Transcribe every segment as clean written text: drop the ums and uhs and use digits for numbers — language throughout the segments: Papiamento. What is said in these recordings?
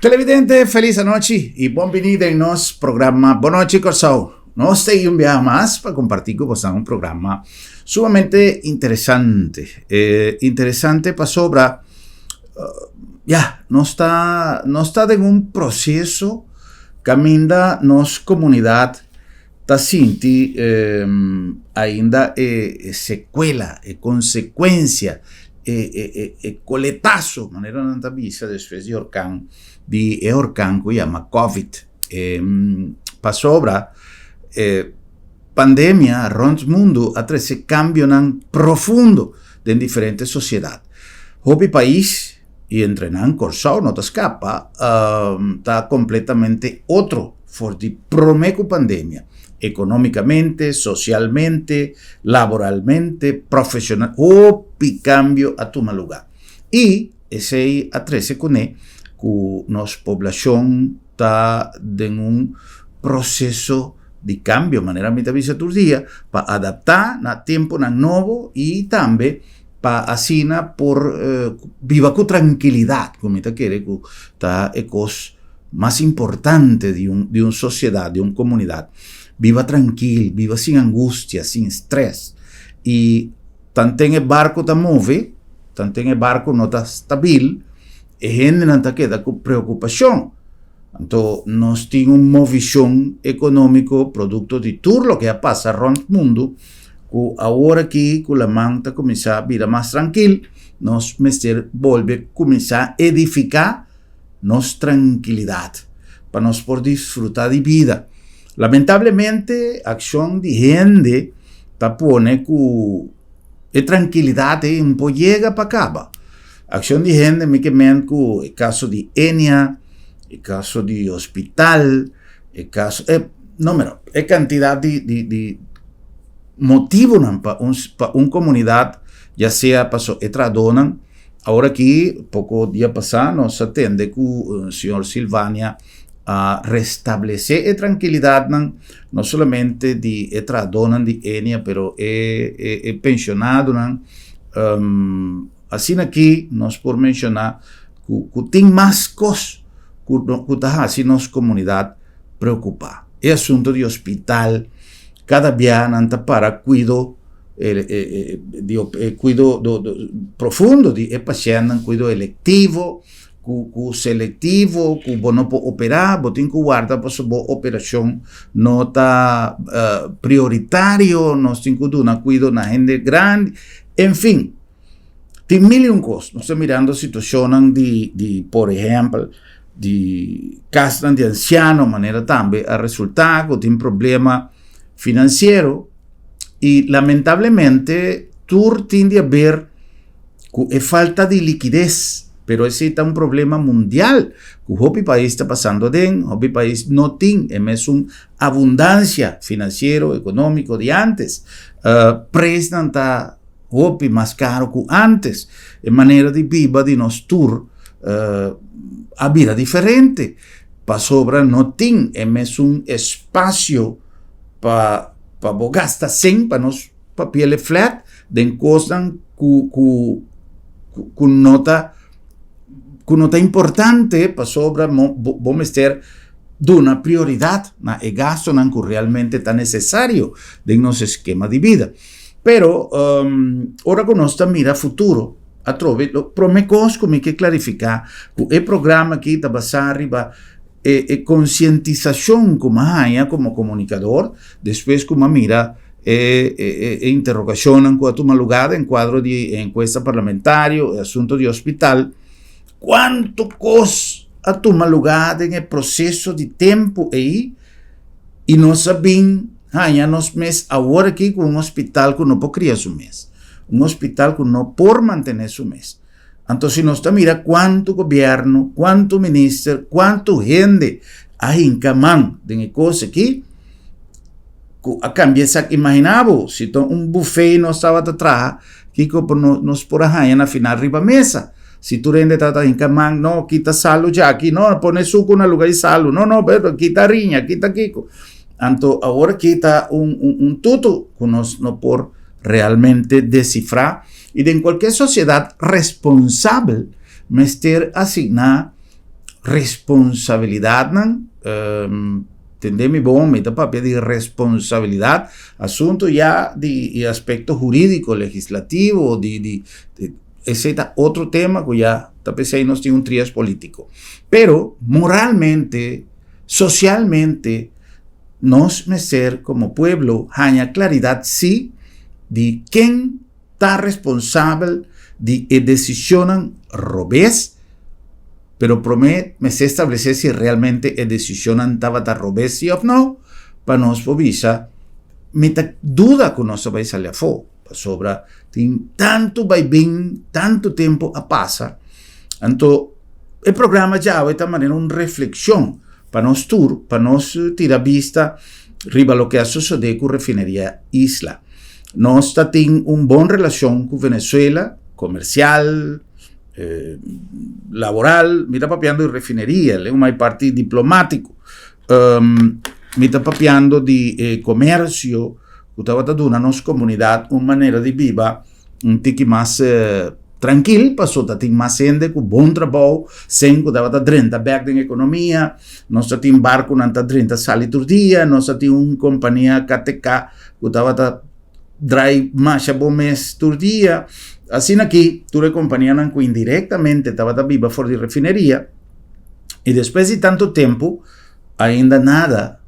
Televidente, felis anochi i bon bini den nos programa Bon Nochi Kòrsou. Nos ta ei un biaha mas pa kompartí ku bosan un programa sumamente interesante. E interesante pasobra, ya, nos ta nos ta den un proseso kaminda nos komunidat ta sinti ainda e sekuela, e konsekuensia, e koletaso, manera nan ta bisa despues di orkan, di e orkan ku yama covid. Pasobra e pandemia rònt mundu a trese kambionan profundo den diferente sosiedat. Hopi pais, i entre nan Kòrsou no ta skapa, ta kompletamente otro for di promé ku pandemia, ekonómikamente, sosialmente, laboralmente, profeshonal, hopi kambio a tuma lugá. I esei a trese kuné ku nos poblashon ta den un proseso di kambio, manera mi ta bisa tur dia, pa adaptá na tempunan nobo i tambe pa asina por biba ku trankilidat, ku mi ta kere ku ta e kos mas importante di un di un sosiedat, di un komunidat. Biba trankil, biba sin angustia, sin stres. I tanten e barko ta move, tanten e barko no ta stabil, e hendenan ta keda ku preokupashon. Anto nos tin un movishon ekonómiko produkto di tur loke a pasa rònt mundu ku awor aki ku laman ta kuminsá bira mas trankil, nos mester bolbe kuminsá edifiká nos trankilidat pa nos por disfrutá di bida. Lamentablemente akshon di hende ta pone ku e trankilidat ei un por yega pa kaba. Akshon di hende mi ke men ku e kaso di Enia, e kaso di hospital, e kaso e numero e kantidat di di di motibunan pa un pa un komunidat ya sea paso e trahadónan. Awor aki poko dia pasá nos a tende ku señor Silvania a restablesé e trankilidatnan no solamente di e trahadónan di Enia pero e e e penshonadonan. Asina aki nos por menshoná ku ku tin mas kos ku ku ta hasi nos komunidat preokupá. E asuntu di hospital kada bia nan ta para kuido di e kuido profundo di e pashèntnan, kuido elektivo ku ku selektivo ku bo no por operá, bo tin ku warda pasobra bo operashon no ta prioritario, nos tin ku duna kuido na hende grandi, en fin, tin mil i un kos. Nos ta mirando situashonnan di di por ehèmpel di kasnan di ansiano manera tambe a resultá ku tin problema finansiero. I lamentablemente tur tin di haber ku e falta di likides, pero esei ta un problema mundial ku hopi pais ta pasando aden, hopi pais no tin e mesun abundansia finansiero, ekonómiko di ántes. Presnan ta hopi mas karo ku ántes, e manera di biba di nos tur a bira diferente pasobra no tin e mesun espasio pa pa bo gasta sen pa nos papia le flat den kosnan ku ku ku no ta ku no ta importante pasobra mo bo mester duna prioridat na e gastonan ku realmente ta nesesario den nos eskema di bida. Pero ora ku nos ta mira futuro atrobe lo prome kos ku mi ke klarifiká ku e programa aki ta basá riba E e konsientisashon ku mi a haña komo komunikador despues ku mi a mira e e e interogashonnan ku a tuma lugá den kuadro di e enkuesta parlamentario, e asunto di hospital, kuantu kos a tuma lugá den e proseso di tempu ei i nos a bin haña nos mes awor aki ku un hospital ku no por kria su mes, un hospital ku no por mantené su mes. Anto si nos ta mira kuantu gobièrnu, kuantu minister, kuantu hende a hinka man den e kos aki, ku a kambia esaki. Imaginá bo si ta un bufé nos tabata traha, kiko por nos por a haña na final riba mesa. Si tur hende tabata hinka man, no, kita salu djaki, no, pone suku na luga di salu, no, no, kita riña, kita kiko. Anto awor aki ta un un tutu ku nos no por realmente desifrá. I den kualke sosiedat responsabel mester asigná Responsabilidatnan, tende mi bon, mi ta papia di responsabilidat, asuntu ya di e aspekto hurídiko, legislativo, di di esei ta otro tema ku ya ta p'esei nos tin un trias polítiko. Pero moralmente, sosialmente, nos mester komo pueblo haña klaridat sí di ken ta responsabel di e desishonnan robes, pero promé mester establesé si realmente e desishonnan tabata robes sí òf no, pa nos por bisa, Mi ta duda ku nos ta bai sali afó, pasobra tin tantu bai bin, tantu tempu a pasa. Anto e programa djawe ta manera un reflekshon pa nos tur, pa nos tira bista riba loke a sosodé ku Refineria Isla. Nos ta tin un bon relashon ku Venezuela, komersial, laboral, mi ta papiando di refineria, leu mai parti diplomátiko. Mi ta papiando di e komersio ku tabata duna nos komunidat un manera di biba un tiki mas trankil, pasobra ta tin mas hende ku bon trabou, sen ku tabata drenta bèk den ekonomia. Nos ta tin barkunan ta drenta sali tur dia, nos ta tin un kompania KTK ku tabata drai masha bon mes tur dia. Asina ki tur e kompanianan ku indirektamente tabata biba for di refineria i despues di tantu tempu ainda nada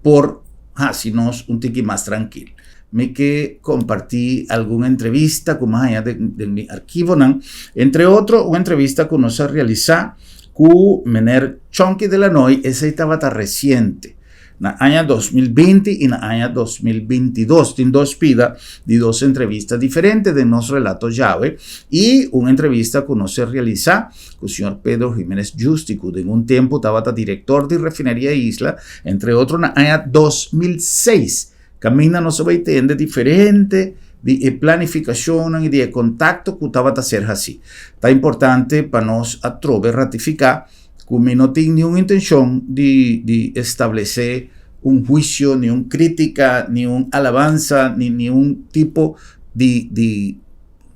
por hasi nos un tiki mas trankil. Mi ke kompartí algun entrevista ku mi a haña den mi archivonan, entre otro un entrevista ku nos a realisá ku mener Chonky de Lanoy, esei tabata resiente. Na aña 2020 i na aña 2022 tin dos pida di dos entrevista diferente den nos relato djawe i un entrevista ku nos a realisá ku señor Pedro Jiménez Giusti ku den un tempu tabata direktor di Refineria Isla, entre otro na aña 2006. Kaminda nos a bai tende diferente di e planifikashonnan i di e kontakto ku tabata ser hasí. Ta importante pa nos atrobe ratifiká ku mi no tin niun intenshon di di establesé un huisio, ni un krítika, ni un alabansa, ni niun tipo di di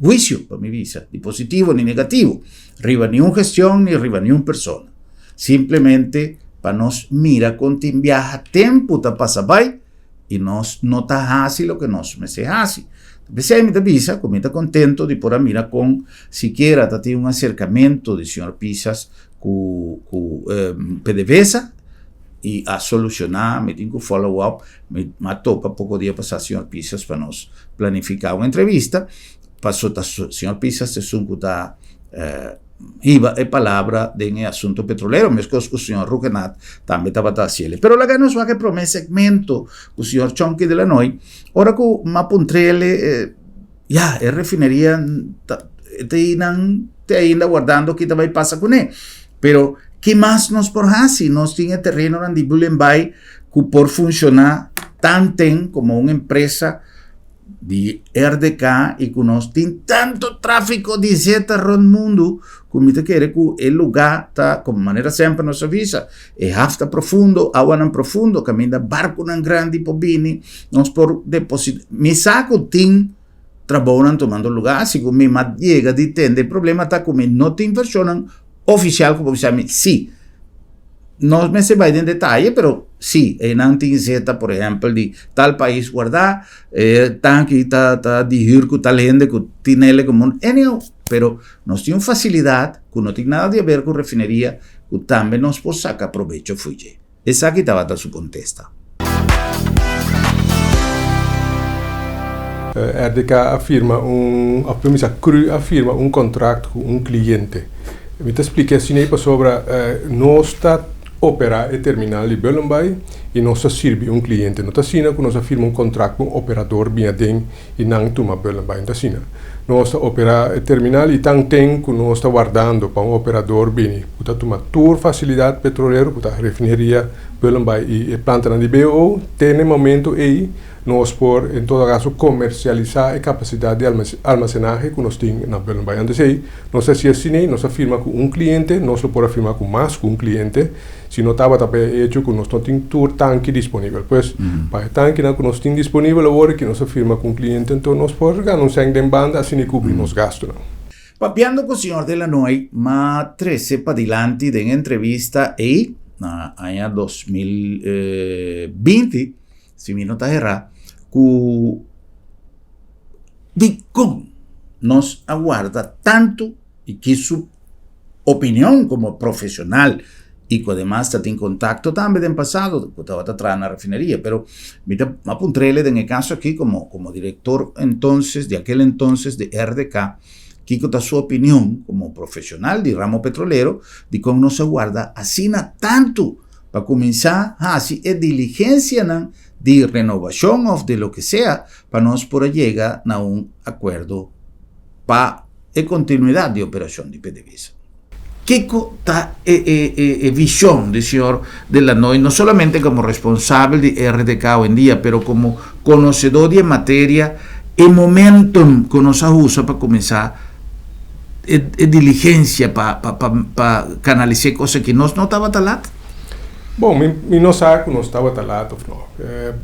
huisio, pa mi bisa, ni positivo ni negativo, riba niun gestion ni riba niun persona. Simplemente pa nos mira kon tin biaha tempu ta pasa bai i nos no ta hasi loke nos mester hasi. P'esei mi ta bisa ku mi ta kontento di por a mira kon sikiera ta tin un aserkamentu di señor Pisas ku ku PDVSA i a solushoná, mi tin ku follow up, mi a topa poko dia pasá señor Pisas pa nos planifiká un entrevista, paso ta señor Pisas ta esun ku ta hiba e palabra den e asunto petrolero, meskos ku señor Rhuggenaath tambe tabata hasiel. Pero laga nos wak e promé segmento ku señor Chonky de Lanoy, ora ku m'a puntr'el ya e refineria ta te nan te ainda wardando ki ta bai pasa kuné, pero ki mas nos por hasi? Nos tin e terenonan di Bullenbaai ku por funshoná tanten komo un empresa di RDK i ku nos tin tantu tráfiko di zeta rònt mundu ku mi ta kere ku e lugá ta komo manera semper nos a bisa e haf ta profundo, awanan profundo kaminda barkunan grandi por bini nos por depositá. Mi sa ku tin trabounan tumando lugá si ku mi mat yega di tende e problema ta ku mi no tin vershonnan ofisial ku por bisa mi si. No mester bai den detaye, pero si einan tin zeta, por ehempel, di tal pais guardá, e tanki ta ta di hür ku tal hende ku tin ele komo anyhow, pero nos tin un fasilidat ku no tin nada di haber ku refineria ku tambe nos por saka probecho fo'i dje. Esaki tabata su kontesta. RDK a firma un, of por bisa cru a firma un contract cu un cliente. Mi ta splica asina ei pasobra nos ta opera e terminal di Bullenbaai y nos ta sirbi un cliente. No ta asina cu nos a firma un contract cu un operador bini aden y nan tuma Bullenbaai. No ta asina. Nos ta opera e terminal y tan ten cu nos ta wardando pa un operador bini cu ta tuma tur facilidad petrolero cu ta refineria Bullenbaai y e plantanan di BOO te na e momento ei nos por en todo caso comercialisa e capacidad di almacenahe cu nos tin na Bullenbaai. Antes ei nos a haci asina ei, nos a firma cu un cliente, nos lo por a firma cu mas cu un cliente si no tabata pa e hecho cu nos no tin tur tanki disponibel. Pues pa e tankinan cu nos tin disponibel awor aki nos a firma cu un cliente, enton nos por gana un cent den banda asina ei cubri nos gastonan. Papiando ku señor De Lanoy, m'a trese padilanti den entrevista ei na aña 2020, si mi no ta herá, ku dikon nos a warda tantu i ki su opinion komo profesional i ku ademas ta tin kontakto tambe den pasado ku tabata traha na refineria, pero mi ta a puntr'ele den e kaso aki komo komo direktor entonces di akel entonces di RDK kiko ta su opinion komo profesional di ramo petrolero dikon nos a warda asina tantu pa kuminsá hasi e diligensianan di renovashon òf di loke sea pa nos por a yega na un akuerdo pa e kontinuidat di operashon di PDVSA. Kiko ta e e e e vishon di señor De Lanoy, no solamente komo responsabel di RDK awendia, pero komo konosedó di e materia, e momentum ku nos a usa pa kuminsá e e diligensia pa pa pa pa kanalisá e kos aki, nos no tabata lat? Bon, mi mi no sa ku nos tabata lat òf no.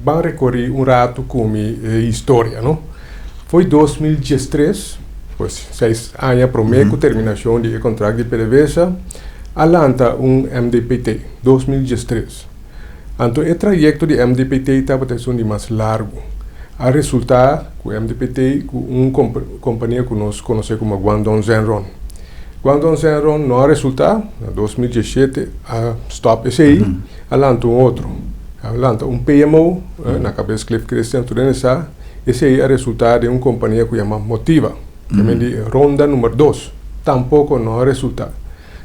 Ban rekorí un ratu ku mi e historia, no? Foi 2013, pues seis aña promé ku terminashon di e kontrakt di PDVSA, a lanta un MDPT, 2013. Anto e trayekto di MDPT tabata esun di mas largu. A resultá ku MDPT ku un kompania ku nos konosé komo Guangdong Zhenrong. Guangdong Zhenrong no a resultá, na 2017 a stòp esei, a lanta un otro. A lanta un PMO, na kabes Cliff Christian tur hende sa. Esei a resultá den un kompania ku yama Motiva, tamen di ronda number dos, tampoko no a resultá.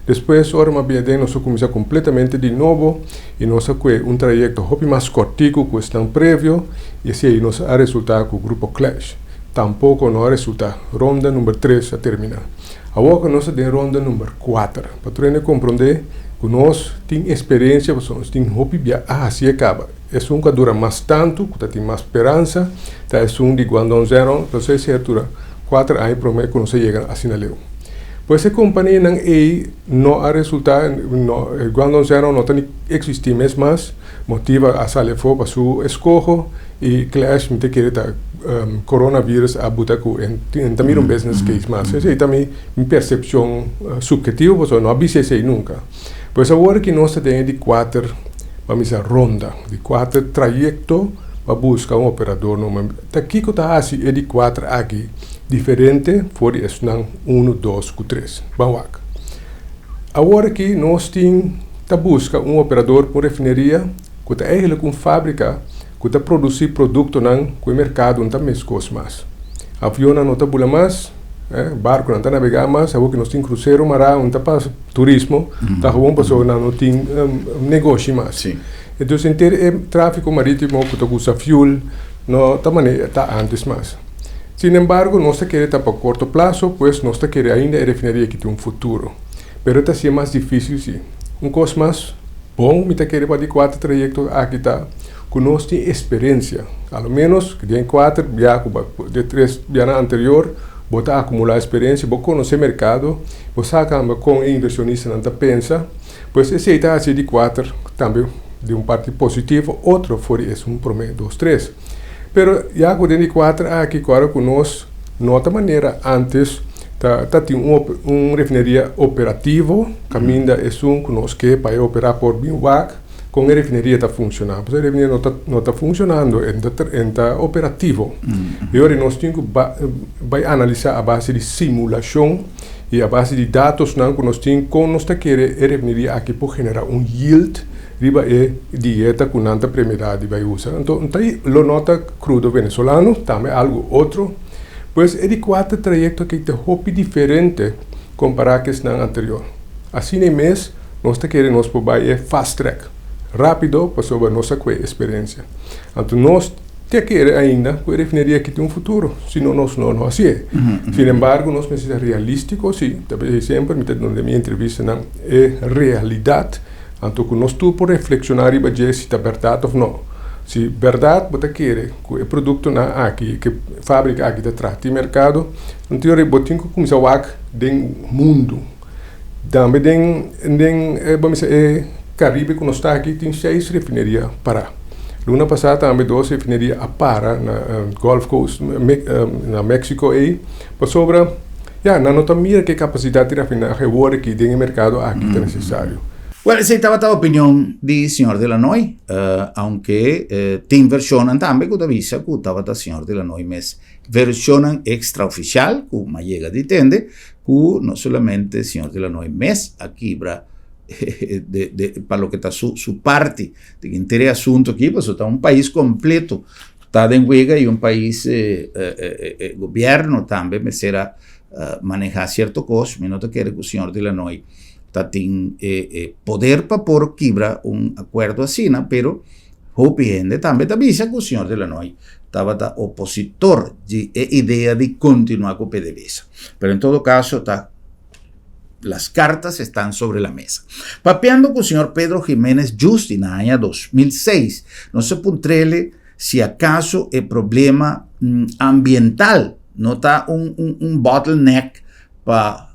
Despues ora m'a bia den nos a kuminsá kompletamente di nobo i nos a kue un trayekto hopi mas kòrtiku ku esnan previo i esei nos a resultá ku Grupo Clash. Tampoko no a resultá. Ronda number tres a terminá. Awor ku nos ta den ronda number kuater, pa tur hende komprondé ku nos tin eksperensia pasobra nos tin hopi bia a hasié kaba. Esun ku a dura mas tantu, ku ta tin mas speransa, ta esun di Guangdong Zhenrong, pasobra esei a dura kuater aña promé ku nos a yega asina leu. Pues e kompanianan ei no a resultá, no, Guangdong Zhenrong no ta ni eksistí mes mas, Motiva a sali afó pa su eskoho i Clash mi ta kere ta coronavirus a buta ku e ta mira un business case mas. Esei ta mi persepshon suphetivo pasobra no a bisa esei nunka. Pues awor ki nos ta den e di kuater, ban bisa ronda, di kuater trayekto pa buska un operador nobo. Ta kiko ta hasi e di kuater aki diferente for di esnan unu, dos ku tres? Ban wak. Awor ki nos tin ta buska un operador pa un refineria ku ta eigentlik un fábrika ku ta produsí produktonan ku e merkado no ta meskos mas. Avionnan no ta bula mas. Barkunan ta nabegá mas, awor ku nos tin krusero mará, un ta pa turismo, ta gewoon pasobra nan no tin negoshi mas. Entonces henter e tráfiko marítimo ku ta usa fuel no ta manera ta ántes mas. Sin embargo, nos ta kere ta pa korto plaso, pues nos ta kere ainda e refineria aki tin un futuro. Pero ta hasié mas difísil sí. Un kos mas bon mi ta kere pa di kuater trayekto aki ta ku nos tin eksperensia. A lo ménos den kuater bia ku de tres bianan anterior bo ta akumulá eksperensia, bo konosé merkado, bo sa kamba kon e invershonistanan ta pensa. Pues esei ta hasi di kuater tambe di un parti positivo, otro for di esun promé dos tres. Pero ya ku den di kuater aki ku ora ku nos no ta manera ántes ta ta tin un un refineria operativo kaminda esun ku nos ke pa e operá por bin wak kon e refineria ta funshoná. Pasobra e refineria no ta no ta funshonando, e ta e ta operativo. E ora nos tin ku bai analisá a base di simulashon i a base di datosnan ku nos tin kon nos ta kere e refineria aki por generá un yield riba e dieta ku nan ta premira di bai usa. Anto ta lo no ta krudo venezolano, tambe algu otro. Pues e di kuater trayekto aki ta hopi diferente kompará ku esnan anterior. Asina e mes nos ta kere nos por bai e fast track, rápido, pasobra nos a kue eksperensia. Anto nos ta kere ainda ku e refineria aki tin un futuro, si no nos no lo hasié. Sin embargo nos mester ta realístiko, si, ta p'esei semper mi ta duna den mi entrevistanan e realidat. Anto ku nos tur por reflekshoná riba dje si ta bèrdat òf nò. Si bèrdat bo ta kere ku e produktonan aki, ku e fábrika aki ta traha tin merkado, anto yora bo tin ku kuminsá wak den mundu. Tambe den den bo a bisa e Karibe ku nos ta aki tin seis refineria pará. Luna pasá tambe dos refineria a para na Gulf Coast na Mexico ei pasobra. Ya, nan no ta mira ku e kapasidat di refinahe awor aki den e merkado aki ta nesesario. Well, esei tabata opinion di señor De Lanoy, aunke tin vershonnan tambe ku ta bisa ku tabata señor De Lanoy mes. Vershonnan extraofisial ku m'a yega di tende ku no solamente señor De Lanoy mes a kibra pa loke ta su parti den henter e asunto aki, pasobra ta un pais kompleto ta den wega i un pais gobierno tambe mester a maneha cierto cos. Mi no ta kere cu señor De Lanoy ta tin e poder pa por kibra un acuerdo asina, pero hopi hende tambe ta bisa cu señor De Lanoy tabata opositor di e idea di continua cu PDVSA. Pero en todo caso ta las cartas están sobre la mesa. Papiando cu señor Pedro Jiménez Giusti na aña 2006, nos a puntrele si acaso e problema ambiental no ta un bottleneck pa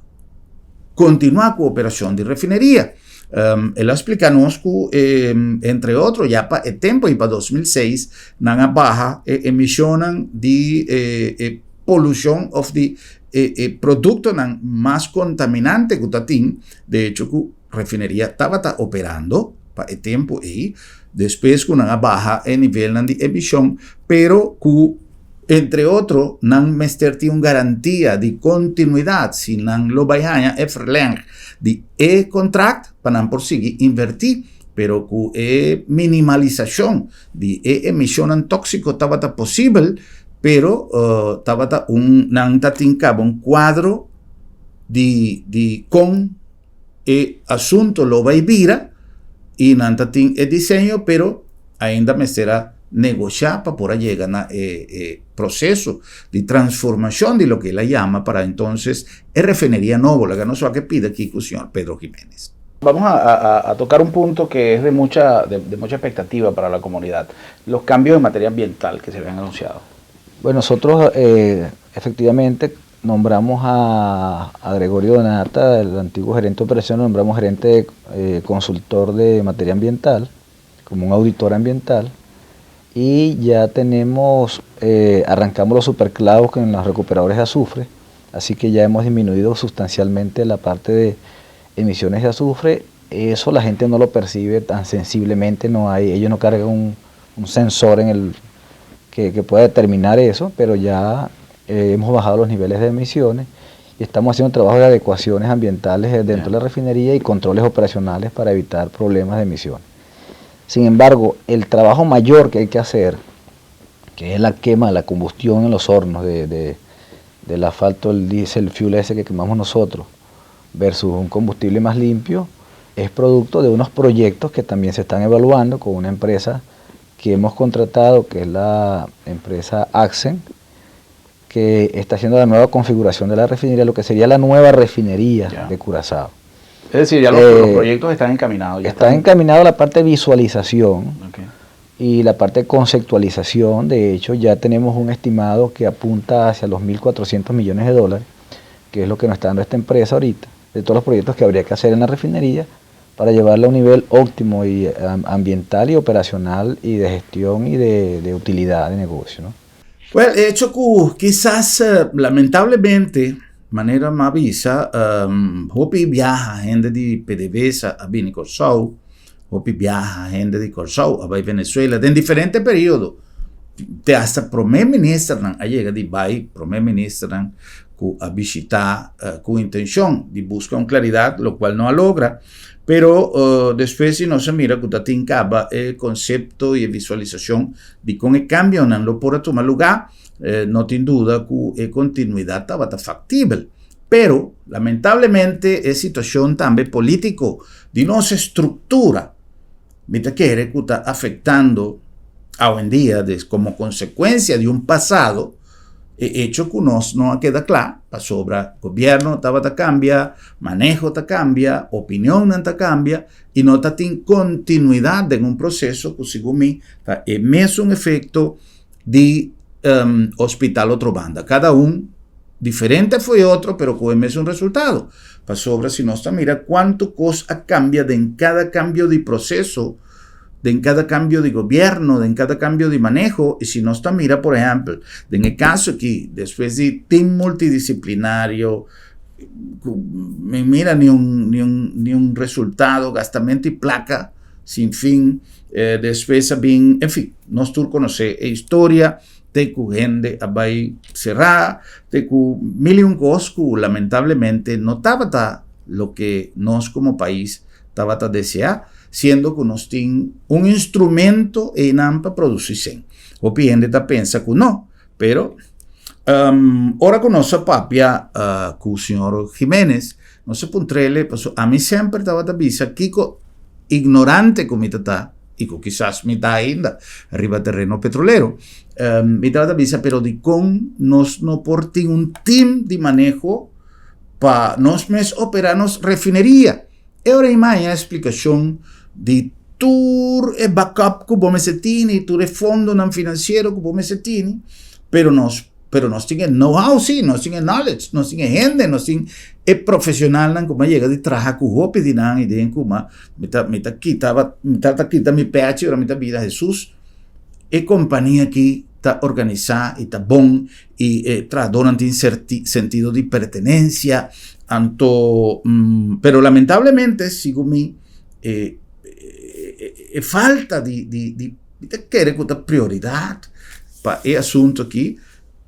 continua cu operacion di refineria. El a splica nos cu, entre otro, ya pa e tempo y pa 2006 nan a baha e emisionnan di e polucion of di e productonan mas contaminante cu ta tin, de hecho cu refineria tabata operando pa e tempo ey, despues cu nan a baha e nivelnan di emision, pero cu entre otro nan mester tin un garantia di continuidad si nan lo bay haña e verleng di e contract pa nan por sigui inverti, pero cu e minimalisacion di e emisionnan toxico tabata posibel, pero tabata un nan ta tin caba un cuadro di con e asunto lo bay bira y nan ta tin e diseño, pero ainda mester a negocia pa por a yega na e proceso di transformacion di loke el a yama para entonces e refineria nobo. Laga nos wak e pida aki cu señor Pedro Jiménez. Vamos a tocar un punto que es de mucha expectativa para la comunidad: los cambios en materia ambiental que se habían anunciado. Bueno, nosotros efectivamente nombramos a Gregorio Donata, el antiguo gerente de operaciones, nombramos gerente consultor de materia ambiental, como un auditor ambiental, y ya tenemos, arrancamos los superclavos con los recuperadores de azufre, así que ya hemos disminuido sustancialmente la parte de emisiones de azufre. Eso la gente no lo percibe tan sensiblemente, no hay, ellos no cargan un sensor en el que pueda determinar eso, pero ya hemos bajado los niveles de emisiones y estamos haciendo trabajo de adecuaciones ambientales dentro de la refinería y controles operacionales para evitar problemas de emisiones. Sin embargo, el trabajo mayor que hay que hacer, que es la quema, la combustión en los hornos del asfalto, el diesel fuel ese que quemamos nosotros, versus un combustible más limpio, es producto de unos proyectos que también se están evaluando con una empresa que hemos contratado, que es la empresa Axen, que está haciendo la nueva configuración de la refinería, lo que sería la nueva refinería de Curazao. Es decir, ya los proyectos están encaminados. Ya está encaminado la parte de visualización y la parte de conceptualización. De hecho, ya tenemos un estimado que apunta hacia los 1.400 millones de dólares, que es lo que nos está dando esta empresa ahorita, de todos los proyectos que habría que hacer en la refinería para llevarla a un nivel óptimo y ambiental y operacional y de gestión y de utilidad de negocio, ¿no? Well, hecho ku kisas lamentablemente, manera m'a bisa, hopi biaha hende di PDVSA a bini Kòrsou, hopi biaha hende di Kòrsou a bai Venezuela, den diferente periodo. Te hasta promé ministernan a yega di bai, promé ministernan ku a bishitá ku intenshon di buska un klaridat, lo kual no a logra. Pero despues si nos mira ku tin kaba e konsepto i visualisashon di kon e kambionan lo por tuma lugá, no tin duda ku e kontinuidat tabata faktibel. Pero, lamentablemente, e situashon tambe polítiko di nos struktura, mi ta kere ku ta afektando hoy en dia, komo konsekuensia di un pasado, e hecho ku nos no a keda kla, pasobra gobièrnu tabata kambia, maneho ta kambia, opinionnan ta kambia, i no ta tin kontinuidat den un proseso ku segun mi ta e mesun efekto di Hospital Otrobanda. Kada un diferente for di otro, pero ku e mesun resultado. Pasobra si nos mira kuantu kos a kambia den kada kambio di proseso. Den kada kambio di gobièrnu, den kada kambio di maneho, i si nos ta mira por ehèmpel den e kaso aki despues di tim multidisiplinario ku mi mira ni un ni un ni un resultado, gastamentu di plaka sin fin, despues a bin, en fin, nos tur konosé e historia te ku hende a bai será, te ku mil i un kos ku lamentablemente no tabata loke nos komo pais tabata deseá, siendo ku nos tin un instrumento einan pa produsí sen. Hopi hende ta pensa ku no, pero ora ku nos a papia ku señor Jimenez, nos a puntr'el, pasobra ami semper tabata bisa kiko ignorante ku mi ta ta, i ku kisas mi ta ainda riba tereno petrolero, mi tabata bisa pero dikon nos no por tin un team di maneho pa nos mes operá nos refineria? E ora ei maya e splikashon di tur e backup ku bo mester tini, tur e fondonan finansiero ku bo mester tini, pero nos pero nos tin e know-how sí, nos tin e knowledge, nos tin e hende, nos tin e profesionalnan ku bo a yega di traha ku hopi di nan i den kuma mi ta mi ta kita mi ta ta kita mi pechi ora mi ta bira Hesus, e kompania aki ta organisá i ta bon i e trahadónan tin sentido di pertenensia, anto pero lamentablemente segun mi e e falta di di di mi ta kere ku ta prioridat pa e asuntu aki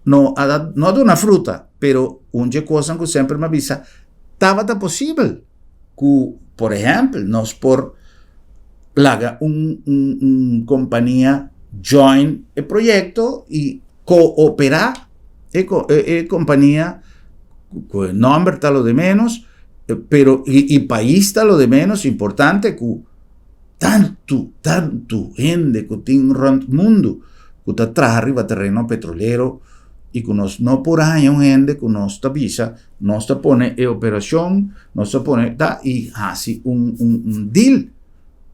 no a da no a duna fruta, pero un dje kosnan ku semper mi a bisa tabata posibel ku por ehèmpel nos por laga un un un kompania join e proyekto i Cooperá e e compania cu e nomber ta lo de menos, pero y y pais ta lo de menos, importante cu tantu tantu hende cu tin rond mundo cu ta traha riba tereno petrolero y cu nos no por haña un hende cu nos ta bisa nos ta pone e operacion, nos ta pone ta y haci un un un deal.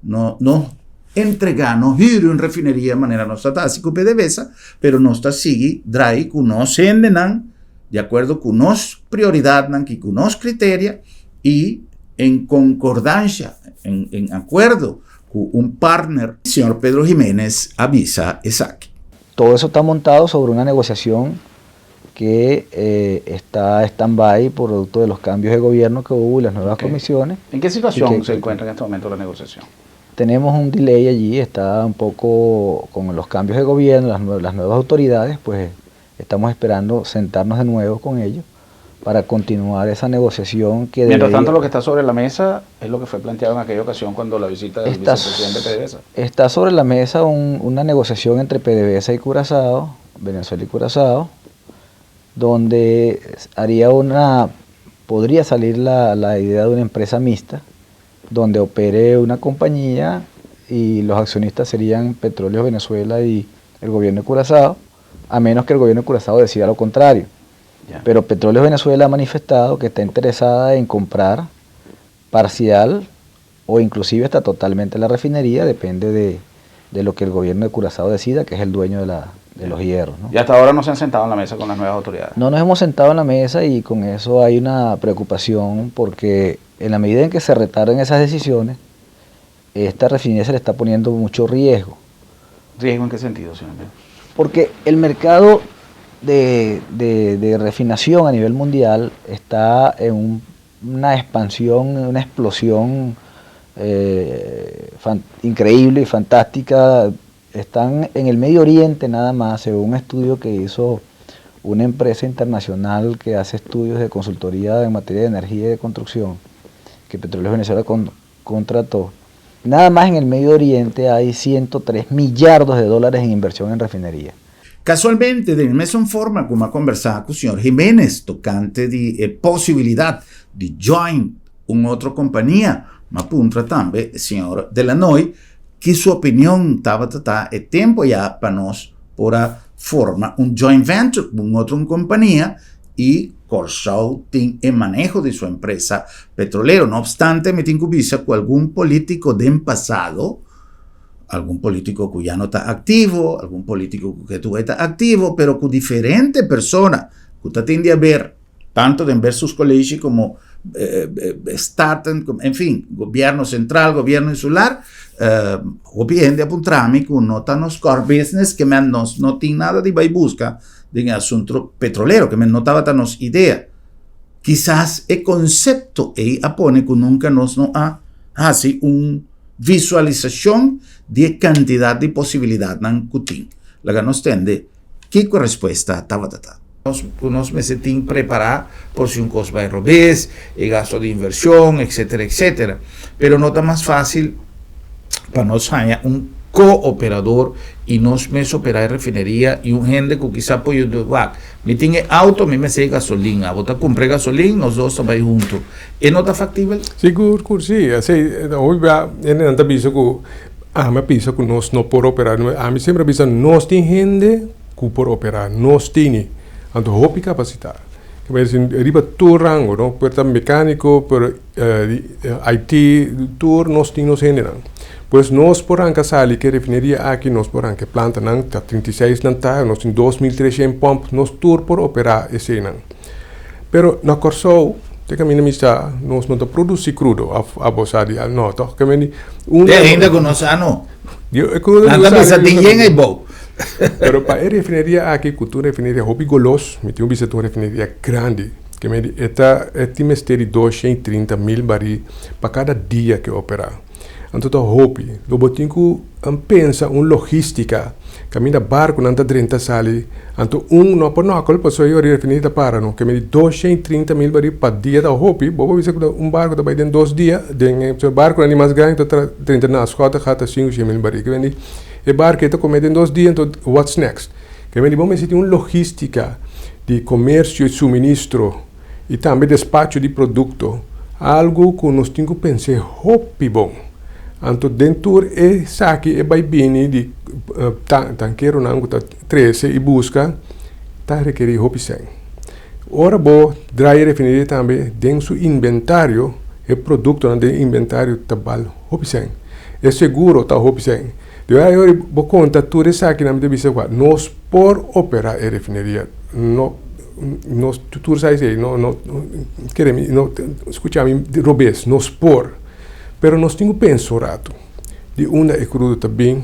No, no entregá, no hür un refineria manera nos ta hasi ku PDVSA, pero nos ta sigui drai ku nos hendenan di akuerdo ku nos prioridatnan i ku nos kriteria i en konkordansha, en, en akuerdo ku un partner. Señor Pedro Jiménez a bisa esaki. Todo eso está montado sobre una negociación que eh, está stand-by por producto de los cambios de gobierno que hubo y las nuevas comisiones. ¿En qué situación se encuentra en este momento la negociación? Tenemos un delay allí, está un poco con los cambios de gobierno, las, las nuevas autoridades, pues estamos esperando sentarnos de nuevo con ellos para continuar esa negociación que Mientras tanto, lo que está sobre la mesa es lo que fue planteado en aquella ocasión cuando la visita del está, vicepresidente PDVSA. Está sobre la mesa una negociación entre PDVSA y Curazao, Venezuela y Curazao, donde haría una, podría salir la, la idea de una empresa mixta, donde opere una compañía y los accionistas serían Petróleos Venezuela y el gobierno de Curazao, a menos que el gobierno de Curazao decida lo contrario. Pero Petróleos Venezuela ha manifestado que está interesada en comprar parcial o inclusive hasta totalmente la refinería, depende de, de lo que el gobierno de Curazao decida, que es el dueño de, la, de los hierros. ¿No? Y hasta ahora no se han sentado en la mesa con las nuevas autoridades. No nos hemos sentado en la mesa y con eso hay una preocupación porque en la medida en que se retarden esas decisiones, esta refinería se le está poniendo mucho riesgo. ¿Riesgo en qué sentido, señor? Porque el mercado de, de, refinación a nivel mundial está en una expansión, una explosión eh, increíble y fantástica. Están en el Medio Oriente nada más, según un estudio que hizo una empresa internacional que hace estudios de consultoría en materia de energía y de construcción, que Petróleos Venezuela contrató. Nada más en el Medio Oriente hay 103 millardos de dólares en inversión en refinería. Kasualmente, den e mesun forma ku mi a kombersá ku señor Jiménez tokante di e posibilidat di join un otro kompania, mi a puntra tambe señor Delanoy ki su opinion tabata ta e tempu ya pa nos por a forma un joint venture ku un otro kompania i Kòrsou tin e maneho di su empresa petrolero. No opstante, mi tin ku bisa ku algun polítiko den pasado, algun polítiko ku ya no ta aktivo, algun polítiko ku ke tuwe ta aktivo, pero ku diferente persona ku ta tin di haber. Tanto den Bersus College como Staten, en fin, gobierno central, gobierno insular, hopi hende a puntra mi cu no ta nos core business, ke men nos no tin nada di bay busca den e asunto petrolero, ke men no tabata nos idea. Kisas e concepto ey a pone cu nunca nos no a haci un visualisacion di e cantidad di posibilidadnan cu tin. Laga nos tende kico respuesta tabata ta. Nos cu nos mester tin prepara por si un cos bay robes, e gasto di inversion, etcetera, etcetera. Pero no ta mas facil pa nos haya un cooperador y nos mes opera e refineria y un hende cu kisa por yuda wak, mi tin e auto, mi mester e gasolin, abo ta cumpra e gasolin, nos dos ta bay hunto. E no ta factibel? Sigur cu si. Esey, hopi bia hendenan ta bisa cu ami a bisa cu nos no por opera. Ami semper a bisa nos tin hende cu por opera, nos tini. Anto hopi capacita. Riba tur rango, no? Por ta mecanico, por IT, tur nos tin nos hendenan. Pues nos por ranca sali ke refineria aki, nos por ranca e plantanan, ta 36 nan ta, nos tin 2300 pomp, nos tur por opera eseinan. Pero na Kòrsou, te kaminda mi sa, nos no ta produsí krudo, òf abo sa di al? No, tòg? Ke meni un. Te ainda ku no sa no. E krudo Nan ta bisa tin yen ei bou. Pero pa e refineria aki, ku ta un refineria hopi golos, mi tin un bisa ta un refineria grandi, ke meni e ta e tin mester di 230.000 barí pa kada dia ku e operá. Anto ta hopi. Lo bo tin ku pensa un logístika kaminda barkunan ta drenta sali. Anto un no por nòkòl pasobra e ora e refineria ta para no. Ke midi 230.000 barí pa dia ta hopi. Bo por bisa ku un barku ta bai den dos dia den e barkunan di mas grandi ta drenta na Schottegat ta 500.000 barí. Ke midi e barku ei ta kome den dos dia anto what's next? Ke midi bo mester tin un logístika di komersio i suministro i tambe despacho di produkto, algu ku nos tin ku pens'é hopi bon. Anto den tur esaki e bai bini di tankeronan ku ta trese i buska ta rekerí hopi sèn. Ora bo draai e refineria tambe den su inventario, e produktonan den inventario ta bal hopi sèn. E seguro ta hopi sèn. Di ora bo konta tur esakinan mi ta bisa kua nos por operá e refineria. No. Nos tur sa esei, no, no, kere mi, no skucha mi robes, nos por, pero nos tin ku pensa un ratu di unda e krudo ta bin,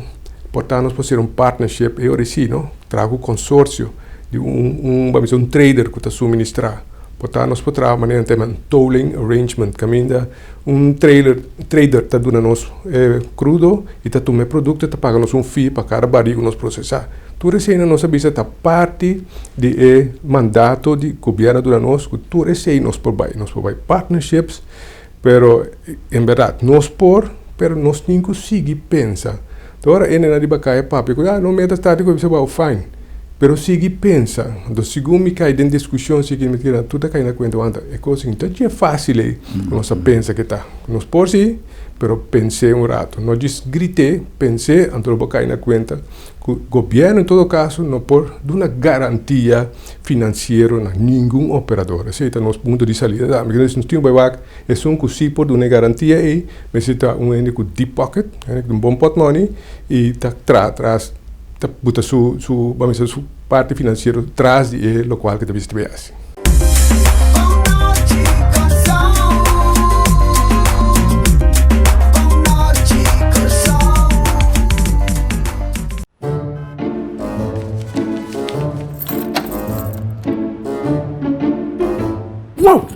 por ta nos por sera un partnership e ora si, no, traha ku konsorsio di un, un, bami bisa un trader ku ta suministrá, por ta nos por traha manera nan ta yama un tolling arrangement kaminda un trailer, trader ta duna nos e krudo i ta tuma e produkto i ta paga nos un fee pa kada barí ku nos prosesá. Tur eseinan nos a bisa ta parti di e mandato di gobièrnu a duna nos ku tur esei nos por bai. Nos por bai partnerships, pero en bèrdat nos por, pero nos tin ku sigui pensa. Te ora hende nan riba kaya papia ku ah no meta start ku bisa wou fine, pero sigui pensa. Anto segun mi kai den diskushon sigui mi ta keda tur ta kai na kuenta wanta e kos no ta dje fásil ei ku nos a pensa ke ta. Nos por si, pero pens'é un rato. No djis grit'é, pens'é, anto lo bo kai na kuenta ku gobièrnu en todo kaso no por duna garantia finansiero na ningun operador. Esei ta nos punto di salida tambe. Nos tin ku bai wak esun ku si por duna e garantia ei mester ta un hende ku deep pocket, un hende ku un bon pòtmòni i ta traha tras, ta buta su su bami bisa su parti finansiero tras di e lokual ku ta bisa ta bai hasi. Wow!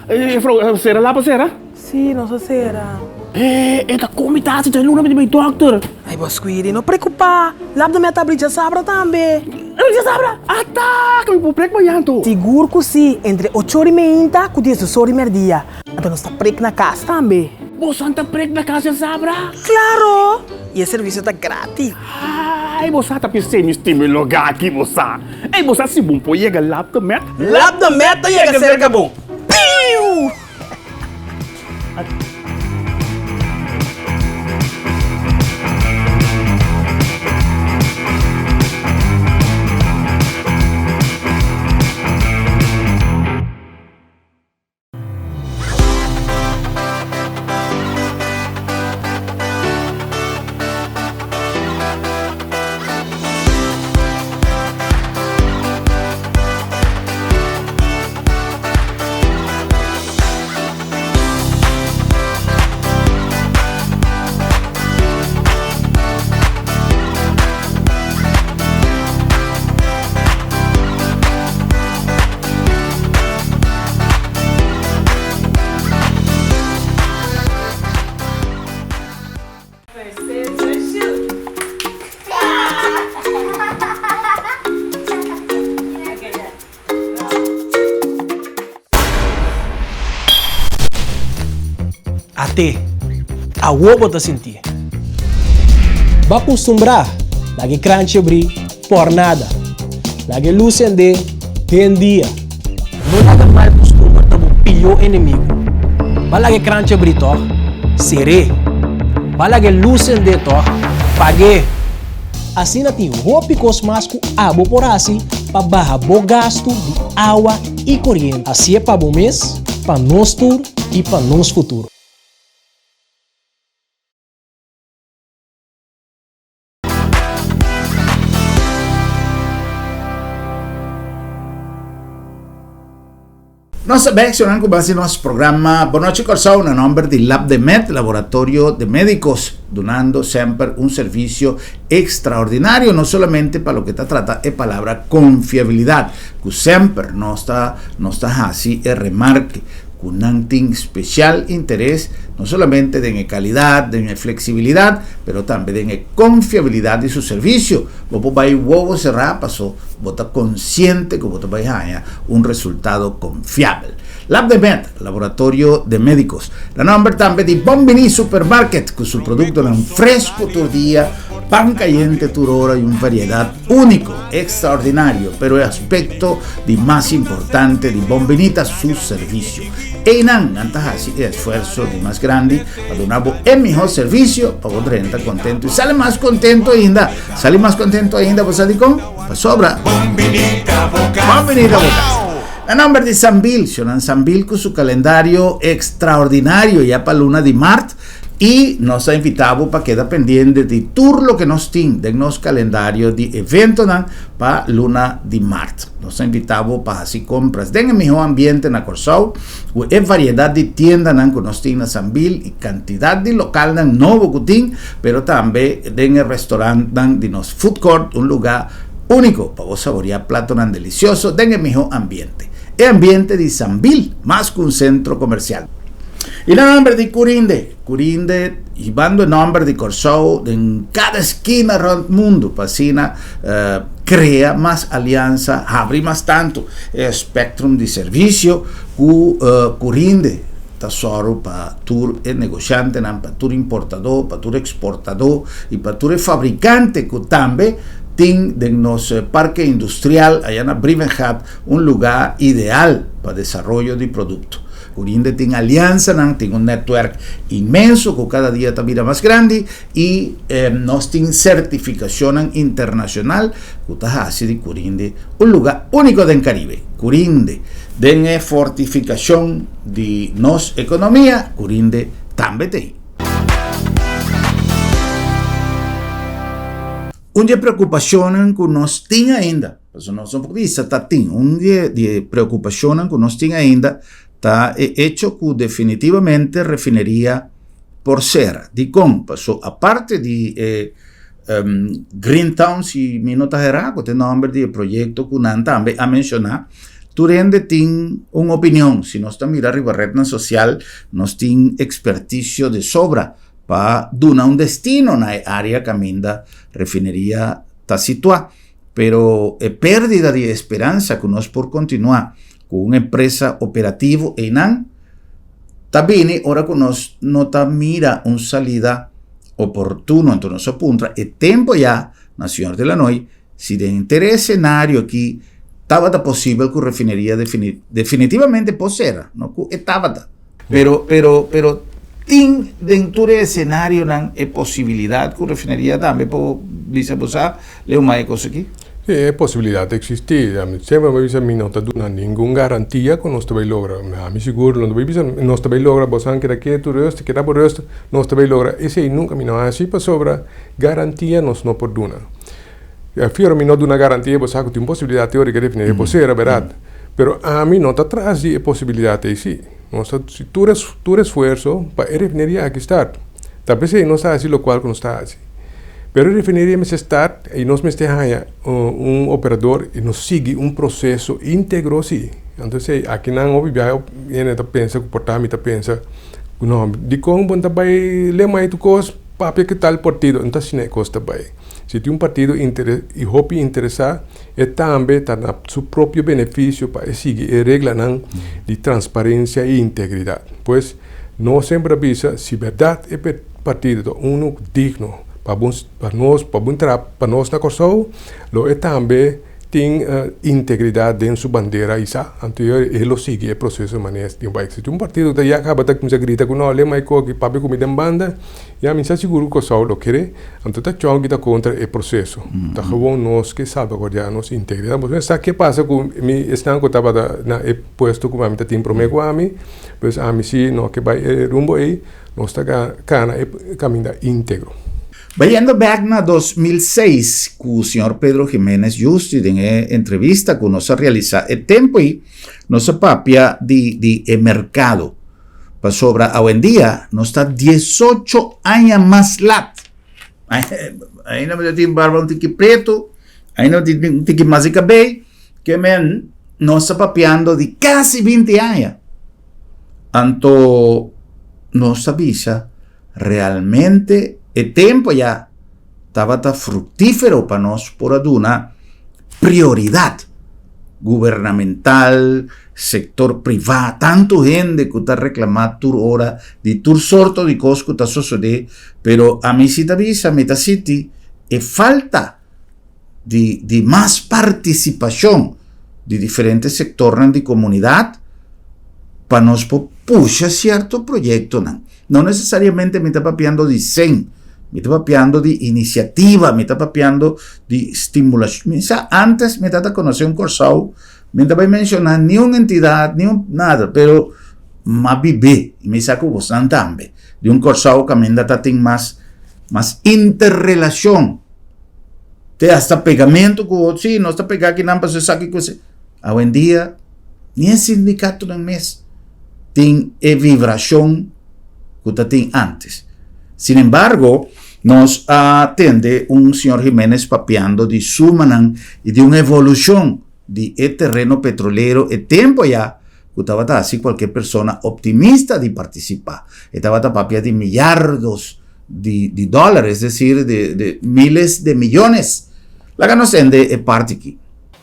Juffrouw, sera lapa sera? Sí, nos a sera. E ta komi tasi ta luna mi di bai dokter. Ay, bo Squidi, no preocupa. Lap mi a ta abri djasabra tambe. Abri djasabra? Ata! Ka mi por prek mañan anto? Sigur ku si, entre ocho ora i meinta ku diesdos ora i merdia. Anto nos ta prek na kas tambe. Boso ta prek na kas djasabra? Klaro! I e servisio ta gratis. Ay, bo sa ta pis'é mi stima e lugá aki, bo sa. Ey, bo sa si bon por yega Lap de Met? Lap de Met ta yega serka bo. Piu! Ate, awor bo ta sintié. Bo a kustumbrá laga e kranchi abrí por nada. Laga e lus sendé den dia. No laga mal kustumber ta bo pió enemigu. Bo a laga e kranchi abrí tòg? Ser'é. Bo a laga e lus sendé tòg? Pag'é. Asina tin hopi kos mas ku abo por hasi pa baha bo gastu di awa i koriente. Hasié pa bo mes, pa nos tur i pa nos futuro. Nos ta bek shonnan ku base nos programa Bon Nochi Kòrsou na nòmber di Labdemed, Laboratorio de Médicos, dunando semper un servisio ekstraordinario, no solamente pa loke ta trata e palabra konfiabilidat, ku semper nos ta nos ta hasi e remarke ku nan tin spesial interes no solamente den e kalidat, den e fleksibilidat, pero tambe den e konfiabilidat di su servisio. Bo por bai wowo será paso bo ta konsiente ku bo ta bai haña un resultado konfiabel. Labdemed, Laboratorio de Médicos. Na nòmber tambe di Bon Biní Supermarket ku su produktonan fresku tur dia, pan kayente tur ora i un variedat úniko, ekstraordinario, pero e aspekto di mas importante di Bon Biní ta su servisio. Einan nan ta hasi e esfuerso di mas grandi pa duna bo e mihó servisio pa bo drenta kontentu i sali mas kontentu ainda. Sali mas kontentu ainda bo sa dikon? Pasobra Bon Biní ta bo kas. Na nòmber di Sambil, Shonan Sambil ku su kalendario ekstraordinario ya pa luna di mart i nos ta invitá bo pa keda pendiente di tur loke nos tin den nos kalendario di eventonan pa luna di mart. Nos ta invitá bo pa hasi kompras den e mihó ambiente na Kòrsou ku e variedat di tiendanan ku nos tin na Sambil i kantidat di lokalnan nobo ku tin, pero tambe den e restorantnan di nos food court, un lugá úniko pa bo saboriá platonan delisioso den e mihó ambiente. E ambiente di Sambil, mas ku un sentro komersial. I na nòmber di Curinde, Curinde hibando e nòmber di Kòrsou den kada skina rònt mundu pa asina krea mas aliansa, habri mas tantu e spèktrum di servisio ku Curinde ta sòru pa tur e negoshantenan, pa tur importadó, pa tur eksportadó i pa tur e fabrikante ku tambe tin den nos parke industrial aya na Brievengat un lugá ideal pa desaroyo di produkto. Curinde tin aliansanan, tin un netwerk inmenso ku kada dia ta bira mas grandi i nos tin sertifikashonnan internashonal ku ta hasi di Curinde un lugá úniko den Karibe. Curinde, den e fortifikashon di nos ekonomia, Curinde tambe ta ei. Un di e preokupashonnan ku nos tin ainda, pasobra nos no por bisa ta tin, un di e di e preokupashonnan ku nos tin ainda ta e echo ku definitivamente refineria por sera. Dikon? Paso aparte di e Green Town, si mi no ta hera, ku ta e nòmber di e proyekto ku nan tambe a menshoná, tur hende tin un opinion. Si nos ta mira riba retnan sosial, nos tin ekspertisio de sobra pa duna un destino na e área kaminda refineria ta situá. Pero e pérdida di e speransa ku nos por kontinuá ku un empresa operativo einan ta bini ora ku nos no ta mira un salida oportuno. Anto nos a puntra e tempu ya na señor Delanoy si den henter e esenario aki tabata posibel ku refineria definitivamente por sera, no ku e tabata. Pero, pero, pero tin den tur e esenarionan e posibilidat ku refineria tambe por bisa bo sa leu mai e kos aki? Sí, e posibilidat ta eksistí. Ami semper mi a bisa mi no ta duna ningun garantia ku nos ta bai logra. Ami sigur no ta bai bisa nos ta bai logra, bosan keda ketu rust, keda bo rust, nos ta bai logra. Esei nunka mi no hasi pasobra garantia nos no por duna. Fiero mi no duna garantia, bo sa ku tin posibilidat teoriko refineria por sera, bèrdat? Pero ami no ta tras di e posibilidat ei si. Nos ta hasi tur tur esfuerso pa e refineria aki start. Ta p'esei nos ta hasi lokual ku nos ta hasi. Pero e refineria mester start i nos mester haña un operador i nos sigui un proseso íntegro si. Anto esei akinan hopi biaha hende ta pensa ku por ta mi ta pensa ku no, dikon bo no ta bai lema e tur kos papia ku tal partido? No ta asina e kos ta bai. Si tin un partido i hopi interesá, e tambe ta na su propio benefisio pa e sigui e reglanan di transparensia i integridat. Pues, Nos semper a bisa si bèrdat e partido ta unu digno pa bon pa nos pa bon traha pa nos na Kòrsou lo e tambe tin integridat den su bandera isá anto e lo sigui e proseso manera tin bai. Si tin un partido ta ya kaba ta kuminsá grita ku no lema e koki papia ku mi den banda ya mi sa sigur ku Kòrsou lo kere anto ta chònki ta kontra e proseso ta gewoon nos ke salbaguardiá nos integridat. Bo sa ke pasa ku mi esnan ku tabata na e puesto ku ami ta tin promé ku ami. Pues ami si no ke bai e rumbo ei, nos ta kana e kaminda íntegro. Bayendo bek na 2006 ku señor Pedro Jiménez Justi den e entrevista ku nos a realisá e tempu ei, nos a papia di di e merkado. Pasobra awendia nos ta diesocho aña mas lat. Ainda mi ta tin barba un tiki pretu, ainda mi tin un tiki mas di kabei. Ke men nos ta papiando di kasi 20 aña. Anto nos ta bisa realmente e tempo ya tabata fructífero pa nos por a duna prioridad gubernamental, sector privá, tantu hende ku ta reclamá tur ora di tur sorto di kos ku ta sosodé, pero ami si ta bisa, mi ta sinti e falta di di mas partisipashon di diferente sektornan di komunidat pa nos por pusha sierto proyektonan. No nesesariamente mi ta papiando di sen, mi ta papiando di inisiativa, mi ta papiando di stimulashon. Mi sa antes mi tabata konosé un Kòrsou, mi no ta bai menshoná niun entidat, niun nada, pero m'a bib'é i mi sa ku bosnan tambe, di un Kòrsou kaminda ta tin mas mas interrelashon. Te hasta pegamento ku otro, sí, nos ta pega akinan pasobra esaki ku esei. Awendia ni e sindikatonan mes tin e vibrashon ku ta tin antes. Sin embargo, nos a tende un señor Jiménez papiando di sumanan i di un evolushon di e tereno petrolero e tempu ayá ku tabata hasi kualke persona optimista di partisipá. E tabata papia di miardos di di dòler, es desir de de miles de miyones. Laga nos tende e parti aki.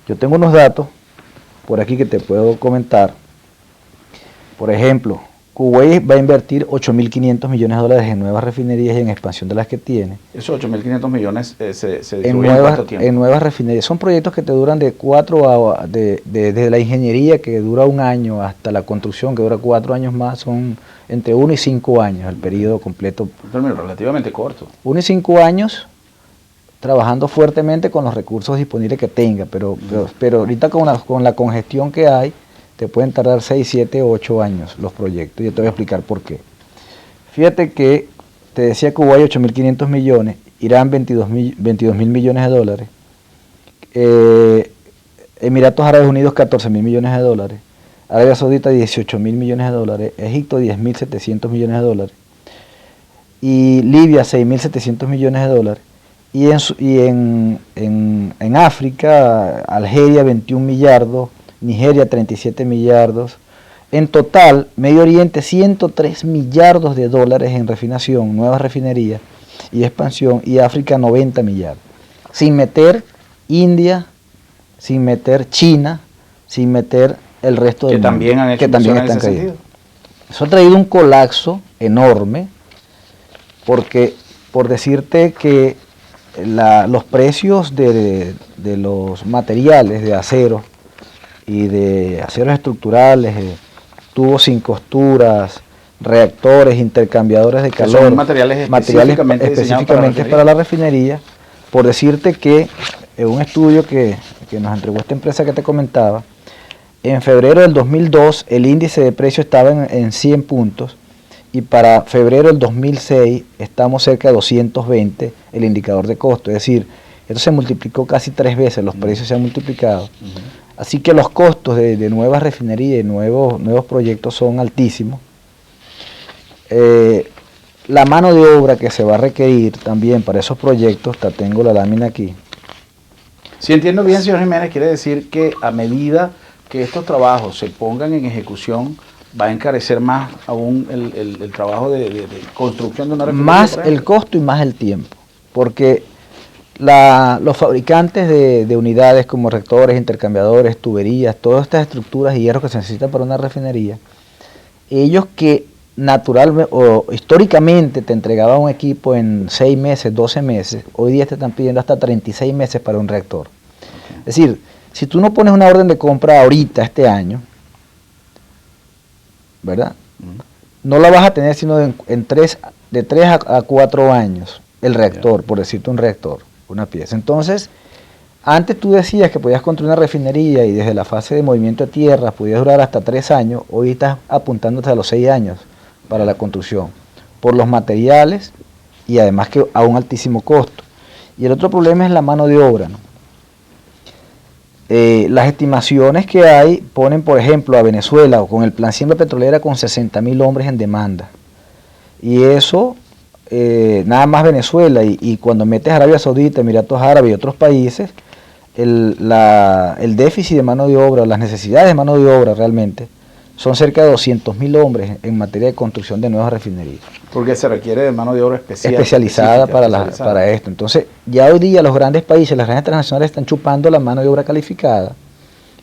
Yo tengo unos datos por aquí que te puedo comentar. Por ejemplo, Kuwait va a invertir 8.500 millones de dólares en nuevas refinerías y en expansión de las que tiene. Esos 8.500 millones eh, se, se En distribuyen en nuevas, cuánto tiempo? en nuevas refinerías. Son proyectos que te duran de cuatro a, de, de- desde la ingeniería que dura un año hasta la construcción que dura cuatro años más, son entre uno y cinco años el periodo completo. Un término relativamente corto. Uno y cinco años trabajando fuertemente con los recursos disponibles que tenga, pero, pero, pero ahorita con la, con la congestión que hay, te pueden tardar 6, 7, 8 años los proyectos. Yo te voy a explicar por qué. Fíjate que te decía que Kuwait 8.500 millones, Irán 22 mil millones de dólares, eh, Emiratos Árabes Unidos 14 mil millones de dólares, Arabia Saudita 18 mil millones de dólares, Egipto 10.700 millones de dólares y Libia 6.700 millones de dólares. Y en, y en, en, en África, Algeria 21 millardos, Nigeria 37 millardos. En total, Medio Oriente 103 millardos de dólares en refinación, nuevas refinerías y expansión, y África 90 millardos. Sin meter India, sin meter China, sin meter el resto Que del también mundo, han hecho que también inversiones en están ese cayendo. sentido. Eso ha traído un colapso enorme, porque por decirte que la, los precios de, de, los materiales de acero y de aceros estructurales, eh, tubos sin costuras, reactores, intercambiadores de Que son calor, materiales materiales específicamente diseñados para la específicamente para la refinería, por decirte que en un estudio que, que nos entregó esta empresa que te comentaba, en febrero del 2002 el índice de precio estaba en, en 100 puntos y para febrero del 2006 estamos cerca de 220 el indicador de costo. Es decir, esto se multiplicó casi tres veces, los precios se han multiplicado. Así que los costos de, de nuevas refinerías y nuevos, nuevos proyectos son altísimos. Eh, la mano de obra que se va a requerir también para esos proyectos, te tengo la lámina aquí. Si entiendo bien, señor Jiménez, quiere decir que a medida que estos trabajos se pongan en ejecución, va a encarecer más aún el, el, el trabajo de, de, de, construcción de una refinería. Más el costo y más el tiempo, porque la, los fabricantes de, de, unidades como reactores, intercambiadores, tuberías, todas estas estructuras y hierro que se necesitan para una refinería, ellos que natural o históricamente te entregaba un equipo en 6 meses, 12 meses, hoy día te están pidiendo hasta 36 meses para un reactor. Es decir, si tú no pones una orden de compra ahorita, este año, ¿verdad? No la vas a tener sino en de 3 a 4 años el reactor, por decirte un reactor, una pieza. Entonces, antes tú decías que podías construir una refinería y desde la fase de movimiento de tierra podías durar hasta 3 años, hoy estás apuntando hasta los 6 años para la construcción, por los materiales y además que a un altísimo costo. Y el otro problema es la mano de obra, ¿no? Las estimaciones que hay ponen, por ejemplo, a Venezuela o con el plan Siembra Petrolera con 60.000 hombres en demanda. Y eso, nada más Venezuela, y cuando metes Arabia Saudita, Emiratos Árabes y otros países, el déficit de mano de obra, las necesidades de mano de obra realmente, son cerca de 200.000 hombres en materia de construcción de nuevas refinerías. Porque se requiere de mano de obra especial, especializada específica, especializada. para esto. Entonces, ya hoy día los grandes países, las grandes transnacionales están chupando la mano de obra calificada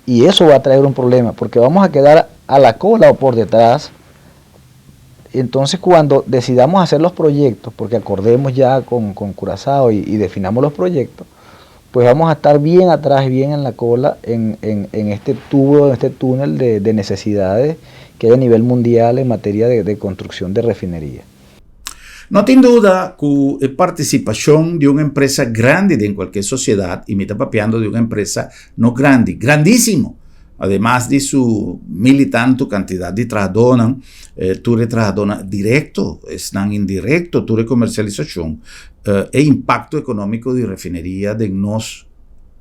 y eso va a traer un problema, porque vamos a quedar a la cola o por detrás. Entonces, cuando decidamos hacer los proyectos, porque acordemos ya con Curazao y definamos los proyectos, pues vamos a estar bien atrás, bien en la cola, en este tubo, en este túnel de necesidades que hay a nivel mundial en materia de construcción de refinería. No tin duda ku e partisipashon di un empresa grandi den kualke sosiedat, i mi ta papiando di un empresa no grandi, grandísimo, ademas di su mil i tantu kantidat di trahadónan, tur e trahadónan direkto, esnan indirekto, tur e komersialisashon, e impakto ekonómiko di refineria den nos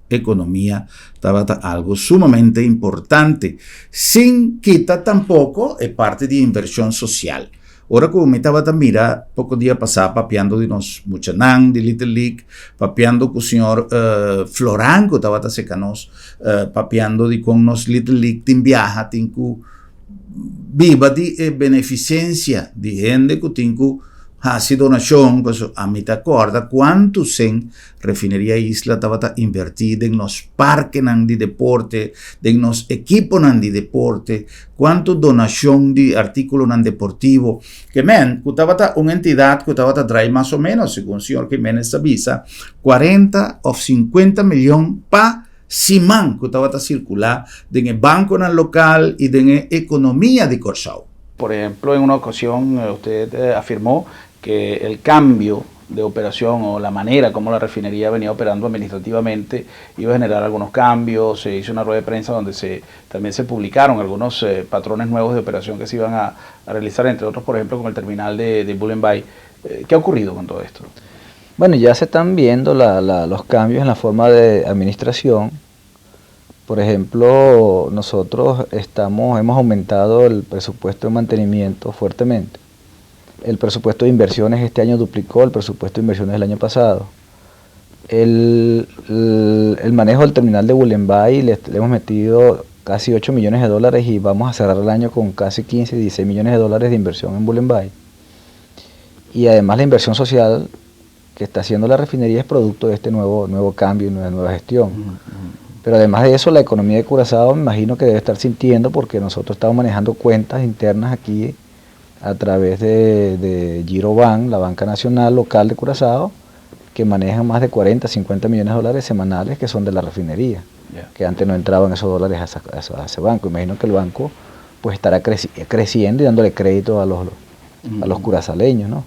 ekonomia tabata algu sumamente importante, sin kita tampoko e parti di invershon sosial. Ora ku mi tabata mira poko dia pasá papiando di nos muchanan di Little League, papiando ku señor Floran, ku tabata serka nos, papiando di kon nos Little League tin biaha, tin ku biba di e benefisensia di hende ku tin ku hasi donashon, paso a mi ta akorda kuantu sen Refineria Isla tabata invertí den nos parkenan di deporte, den nos ekiponan di deporte, kuantu donashon di artíkulonan deportivo. Ke men, ku tabata un entidat ku tabata drai mas o ménos, segun señor Jiménez ta bisa, 40 òf 50 milion pa siman ku tabata sirkulá den e bankonan lokal i den e ekonomia di Kòrsou. Por ejemplo, en una ocasión usted afirmó que el cambio de operación o la manera como la refinería venía operando administrativamente iba a generar algunos cambios. Se hizo una rueda de prensa donde también se publicaron algunos patrones nuevos de operación que se iban a realizar, entre otros, por ejemplo, con el terminal de Bullenbein. ¿Qué ha ocurrido con todo esto? Ya se están viendo los cambios en la forma de administración. Por ejemplo, nosotros hemos aumentado el presupuesto de mantenimiento fuertemente. El presupuesto de inversiones este año duplicó el presupuesto de inversiones del año pasado. El manejo del terminal de Bullenbein le hemos metido casi 8 millones de dólares y vamos a cerrar el año con casi 15, 16 millones de dólares de inversión en Bullenbein. Y además la inversión social que está haciendo la refinería es producto de este nuevo cambio y nueva gestión. Pero además de eso, la economía de Curazao me imagino que debe estar sintiendo, porque nosotros estamos manejando cuentas internas aquí a través de Girobank, la banca nacional local de Curazao, que maneja más de 40, 50 millones de dólares semanales que son de la refinería, que antes no entraban esos dólares a ese banco. Imagino que el banco estará creciendo y dándole crédito a los curazaleños, ¿no?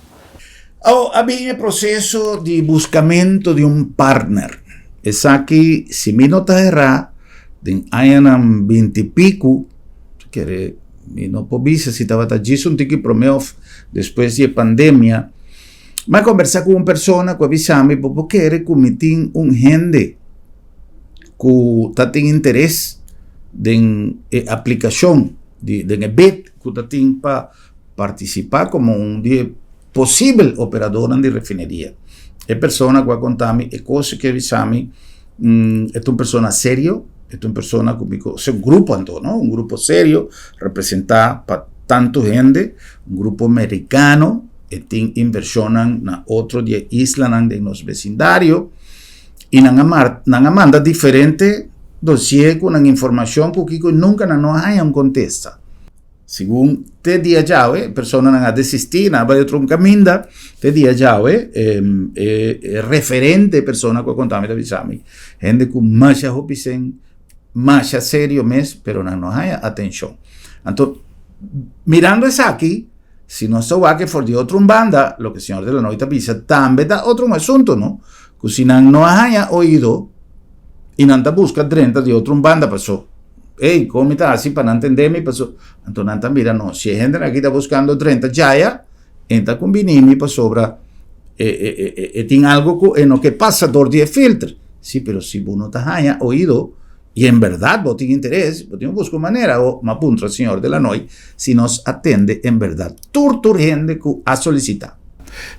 Oh, a bin e proseso di buskamentu di un partner. Esaki, si mi no ta erá, den añanan 20 i piku, kere, mi no por bisa si tabata djis un tiki promé of despues di e pandemia, mi a kombersá ku un persona ku a bisa mi, bo por kere ku mi tin un hende ku ta tin interes den e aplikashon, den e bid ku ta tin pa partisipá komo un di e posibel operadornan di refineria. E persona ku a konta mi e kos ke bisa mi, e ta un persona serio, e ta un persona ku mi konosé, un grupo anto, no? Un grupo serio, representá pa tantu hende, un grupo merikano, e tin invershonnan na otro di e islanan den nos besindario, i nan a mar-, nan a manda diferente dosié ku nan informashon ku kiko nunka nan no a haña un kontesta. Segun te dia djawe, personanan a desistí, nan a bai otro un kaminda. Te dia djawe, e referente persona ku a konta mi ta bisa mi, hende ku masha hopi sen, masha serio mes, pero nan no haña atenshon. Anto, mirando esaki, si nos ta wak for di otro un banda, loke señor Delanoy ta bisa tambe ta otro un asunto, no? Ku si nan no a haña oido i nan ta buska drenta di otro un banda, paso, Ey, kon mi ta hasi pa nan tende mi? Paso, anto nan ta mira, no, si e hendenan aki ta buskando drenta djaya, e ta kumbini mi pasobra e, e, e, e, e tin algo ku e no ke pasa dor di e filter. Sí, pero si bo no ta haña oido i en bèrdat bo tin interes, bo tin ku buska un manera. O, m'a puntra señor Delanoy si nos a tende en bèrdat tur tur hende ku a solisitá.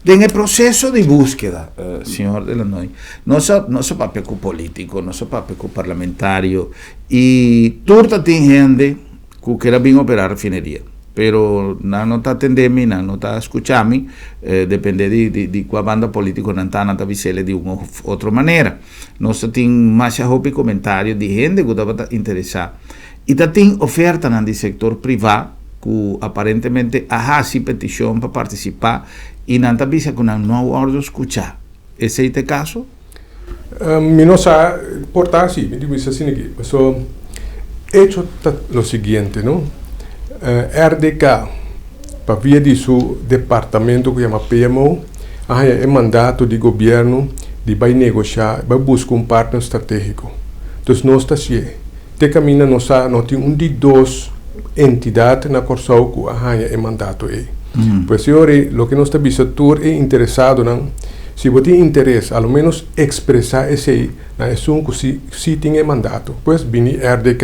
Den e proseso di búskeda, señor Delanoy, nos a nos a papia ku polítiko, nos a papia ku parlamentario i tur ta tin hende ku ker a bin operá refineria, pero nan no ta atendé mi, nan no ta skuchá mi, dependé di di di kua banda polítiko nan ta, nan ta bis'el di un òf otro manera. Nos ta tin masha hopi komentario di hende ku tabata interesá i ta tin ofertanan di sektor privá ku aparentemente a hasi petishon pa partisipá i nan ta bisa ku nan no a wòrdu skuchá. Esei ta e kaso? Mi no sa por ta asi, mi di bisa asina aki. Paso echo ta lo siguiente, no? RDK pa via di su departamento ku yama PMO a haña e mandato di gobièrnu di bai negoshá, bai buska un partner stratégiko. Entonces nos ta hasié. Te kaminda nos sa no tin un di dos entidat na Kòrsou ku a haña e mandato ei. Pues e ora ei loke nos ta bisa tur e interesadonan, si bo tin interes a lo ménos ekspresá esei na esun ku si si tin e mandato, pues bini RDK.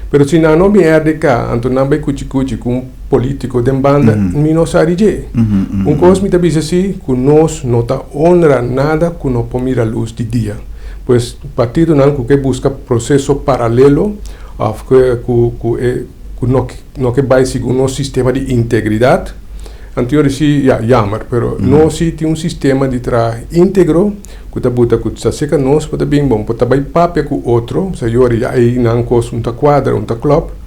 Pero si nan no bin RDK anto nan bai kuchi kuchi ku un polítiko den banda, mi no sa di dje. Un kos mi ta bisa si ku nos no ta honra nada ku no por mira lus di dia. Pues partidonan ku ke buska proseso paralelo òf ku ku e ku no no ke bai segun nos sistema di integridat, anterior si ya jammer, pero nos si tin un sistema di traha íntegro ku ta buta ku sa seka nos por ta bin bon por ta bai papia ku otro, sa yori ya ei nan kos un ta kuadra un ta klòp.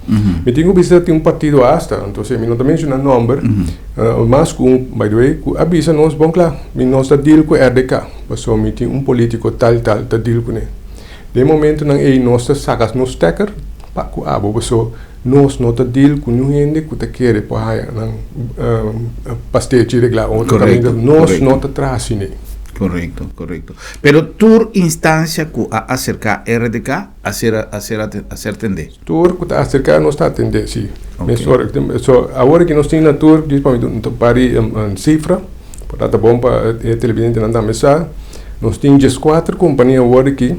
Mi tin ku bisa tin un partido asta, entonces mi no ta menshoná nòmber, mas ku un by the way ku a bisa nos bon kla mi nos ta deal ku RDK. Pasobra mi tin un polítiko tal tal ta deal kuné. Den momentunan ei nos ta saka nos stekker pa ku abo pasobra nos no ta deal ku niun hende ku ta kere por haya nan pastechi reglá otro kaminda. Nos no ta traha asina ei. Korekto, korekto. Pero tur instansia ku a aserká RDK a ser a ser a ser tendé? Tur ku ta aserká nos ta atendé, si. Mesora. So awor ki nos tin na tur, djis pa mi duna un par di sifra. Por ta bon pa e televidentenan tambe sa, nos tin dieskuater kompania awor aki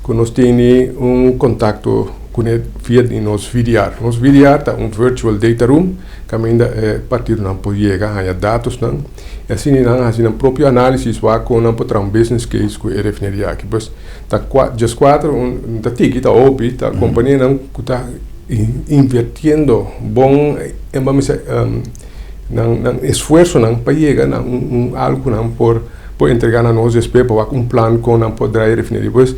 ku nos tene un kontakto kuné via di nos VDR. Nos VDR ta un Virtual Data Room kaminda e partidonan por yega haña datosnan i asina nan hasi nan propio análisis wak kon nan por traha un business case ku e refineria aki. Pues ta dieskuater un ta tiki ta hopi ta kompanianan ku ta invirtiendo bon nan nan esfuersonan pa yega na un un algo ku nan por por entrega na nos despues pa wak un plan kon nan por draai e refineria. Pues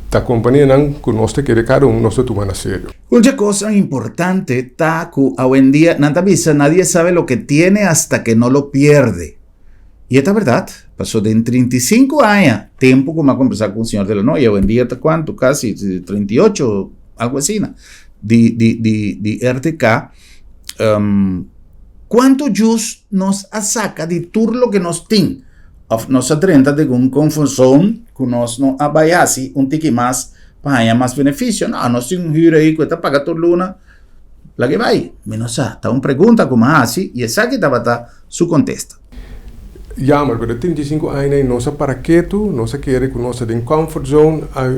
ta kompanianan ku nos ta kere kada un nos ta tuma na serio. Un dje kosnan importante ta ku awendia nan ta bisa nadie sabe lo que tiene hasta que no lo pierde. I e ta bèrdat, paso den 35 aña, tempu ku mi a kombersá ku señor Delanoy, awendia ta kuantu? Kasi 38, algu asina, di di di di RTK. Cuanto jus nos a saca di tur loke nos tin? Of nos a drenta den un comfort zone cu nos no a bay haci un tiki mas pa haña mas beneficio? No, nos tin un huur ahi cu e ta paga tur luna, laga e bay. Mi no sa, ta un pregunta cu mi a haci y esaki tabata su contesta. Jammer, pero 35 aña y nos a para ketu, nos a kere cu nos ta den comfort zone, a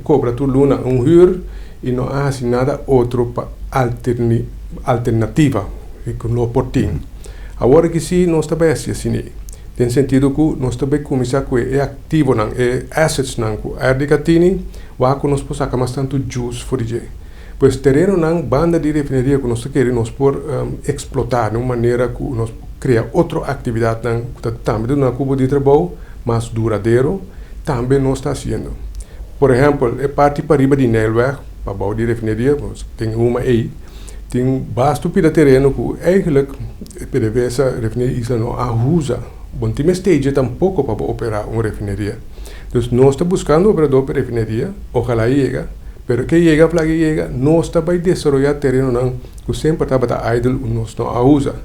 cobra tur luna un huur y no a haci nada otro pa alternativa cu no por tin. Awor aki si nos ta bay haci asina ey, den sentido cu nos ta bay cuminsa cu e activonan, e assetsnan cu RDK tini, wak cu nos por saca mas tanto juice for di dje. Pues terenonan banda di refineria ku nos ta kere nos por eksplotá den un manera ku nos por krea otro aktividatnan ku ta tambe duna kubo di trabou mas duradero, tambe nos ta hasiendo. Por ehèmpel, e parti pariba di Nijlweg, pabou di refineria, nos tin huma ei, Tin basto pida tereno ku eigenlijk PDVSA, Refineria Isla no a usa. Bo no tin mester dje tampoko pa bo operá un refineria. Dus nos ta buskando operador pa e refineria, ojalá e yega, pero ke yega of laga e yega, nos ta bai desaroyá terenonan ku semper tabata idle u nos no a usa.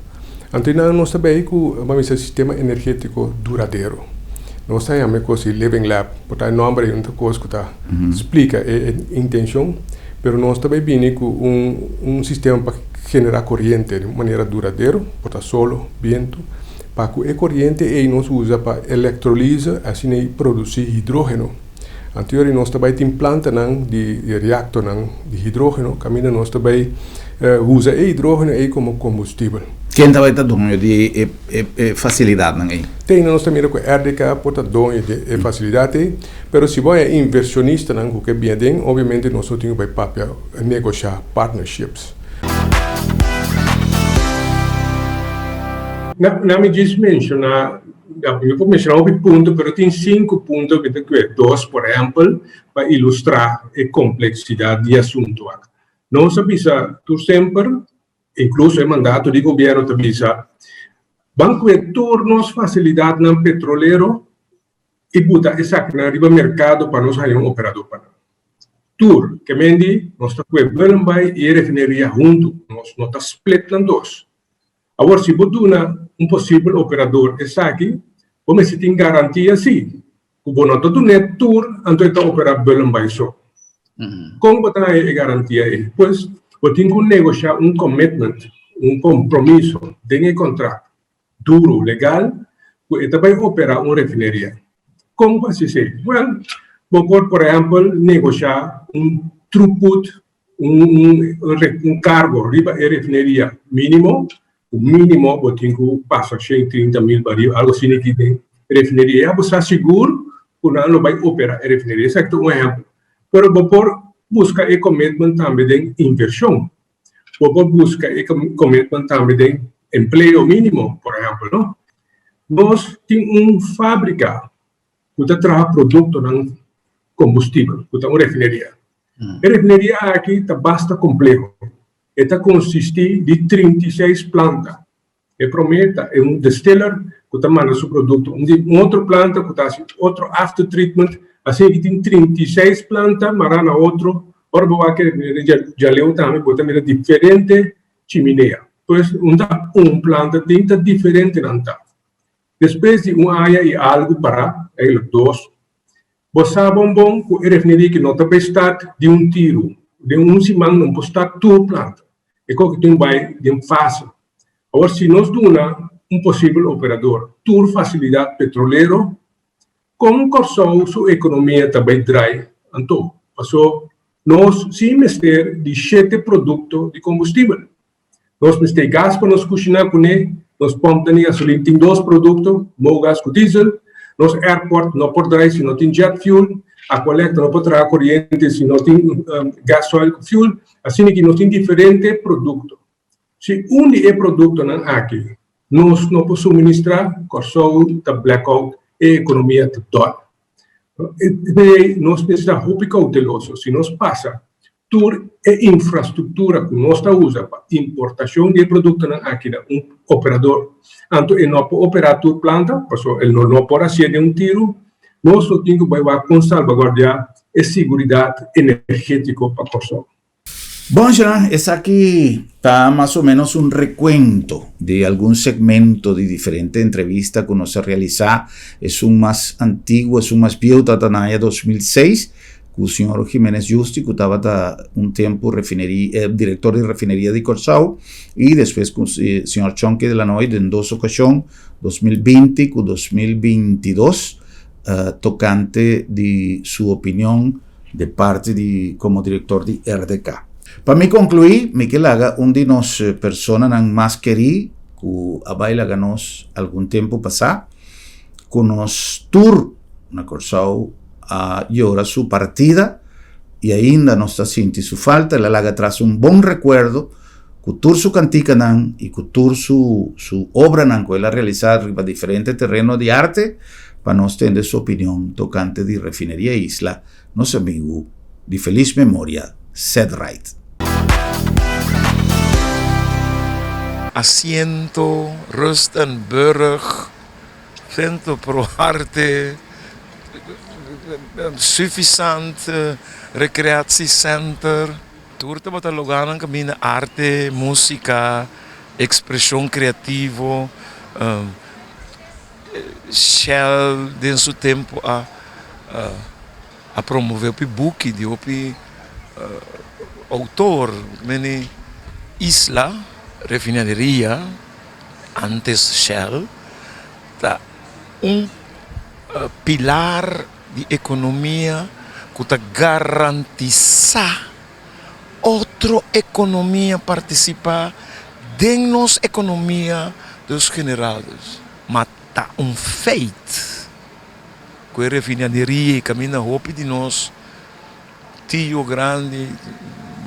Anto einan nos ta bay cu bo a bisa sistema energetico duradero. Nos ta yama e cos di living lab, por ta e nomber ey un ta cos cu ta splica e intencion, pero nos ta bay bini cu un sistema pa genera coriente di un manera duradero, por ta solo, biento, pa cu e coriente ey nos usa pa electrolize asina ey produci hidrogeno. Anto yori nos ta bay tin plantanan di reactornan di hidrogeno caminda nos ta bay usa e hidrogeno ey como combustibel. Ken ta bay ta doño di e facilidadnan ey? Te ainda nos ta mira cu RDK por ta doño di e facilidad ey, pero si bo hay inversionistanan cu ke bien aden, obviamente nos lo tin cu bay papia, negosha partnerships. Na mi djis menciona Mi por menshoná hopi punto, pero tin sinku punto mi ta kue dos por ehèmpel pa ilustrá e kompleksidat di e asuntu aki. Nos a bisa tur semper, inkluso e mandato di gobièrnu ta bisa, ban kue tur nos fasilidatnan petrolero i buta esakinan riba merkado pa nos haña un operadó pa nan. Tur, ke men di, nos ta kue Bullenbaai i e refineria huntu, nos no ta split nan dos. Awor si bo duna un posibel operador esaki, bo mester tin garantia si ku bo no ta dun'é tur anto e ta operá Bullenbaai so. Kon bo ta haña e garantia ei? Pues, bo tin ku negoshá un commitment, un kompromiso den e kontrakt duru, legal, ku e ta bai operá un refineria. Kon bo hasi esei? Wèl, bo por, por ehèmpel, negoshá un throughput un cargo riba e refineria minimo, cu minimo bo tin cu pasa 130 mil baril, algo asina aki den refineria. Ya bo sa sigur cu nan lo bay opera e refineria. Esaki ta un ehempel. Pero bo por busca e commitment tambe den inversion. Bo por busca e commitment tambe den empleo minimo, por ehempel, no? Nos tin un fabrica cu ta traha productonan combustibel, cu ta un refineria. E refineria aki ta basta kompleho. E ta konsistí di 36 planta. E promé ta e un distiller ku ta manda su produkto un di un otro planta ku ta hasi otro after treatment. Asina ki tin 36 planta mará na otro. Ora bo wak e refineria djaleu tambe bo ta mira diferente chiminea. Pues un ta un planta tin ta diferente nan ta. Despues di un aña i algu pará, eigenlijk dos, Bo sa bon bon ku e refineria ki no ta bai start di un tiru. Den un siman no por start tur planta. E koki tin bai den fase. Awor si nos duna un posibel operador tur fasilidat petrolero, kon Kòrsou su ekonomia ta bai drai anto? Paso nos si mester di shete produkto di kombustibel. Nos mester gas pa nos kushiná kuné, nos pòmpnan di gasolin tin dos produkto, mogas ku diesel, nos airport no por drai si no tin jet fuel, Aqualectra no por traha koriente si no tin gasoil ku fuel, asina ki nos tin diferente produkto. Si un di e produktonan aki nos no por suministrá, Kòrsou ta blackout, e ekonomia ta dòl. Nos mester ta hopi kouteloso, si nos pasa Tur e infrastruktura ku nos ta usa pa importashon di e produktonan aki na un operador, anto e no por operá tur planta, pasobra e no por hasié den un tiru, nos lo tin ku bai wak kon salbaguardiá e siguridat energétiko pa Kòrsou. Bon, ya, esaki ta mas o menos un rekuento di algun segmento di diferente entrevista ku nos a realisá. Esun mas antiguo, esun mas bieu tabata na aña 2006. Ku señor Jiménez Justi ku tabata un tempu refineria direktor di refineria di Kòrsou i despues ku señor Chonky de Lanoy den dos okashon 2020 ku 2022 tokante di su opinion de parti di komo direktor di RDK. Pa mi konkluí mi ke laga un di nos personanan mas kerí ku a bai laga nos algun tempu pasá ku nos tur na Kòrsou a yora su partida y ainda nos ta sinti su falta. El a laga atras un bon recuerdo cu tur su canticanan y cu tur su su obranan cu el a realisa riba diferente terreno di arte pa nos tende su opinion tocante di Refineria Isla, nos amigu di feliz memoria Ced Ride. Asiento, Rustenburg, Centro Pro Arte, Suffisant Recreatie Center. Tur tabata lugarnan kaminda arte, músika, ekspreshon kreativo, Shell den su tempu a a promove hopi buki di hopi outor, mene Isla Refinaderia, antes Shell, ta un pilar di ekonomia ku ta garantisá otro ekonomia partisipá den nos ekonomia dus general dus. Ma ta un feit ku e refinaderia i kaminda hopi di nos tio grandi,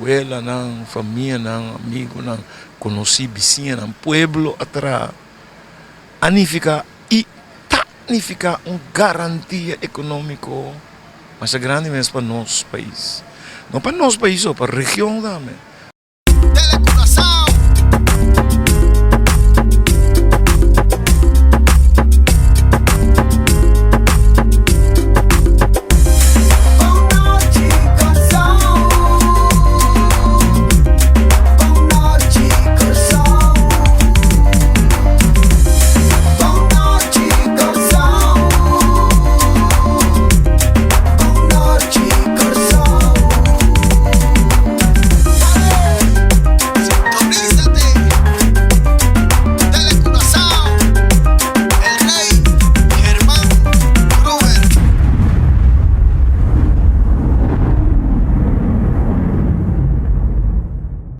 welanan, famianan, amigunan, konosí, bisiñanan, pueblo a traha a nifiká i ta nifiká un garantia ekonómiko masha grandi mes pa nos pais. No pa nos pais so, pa region tambe.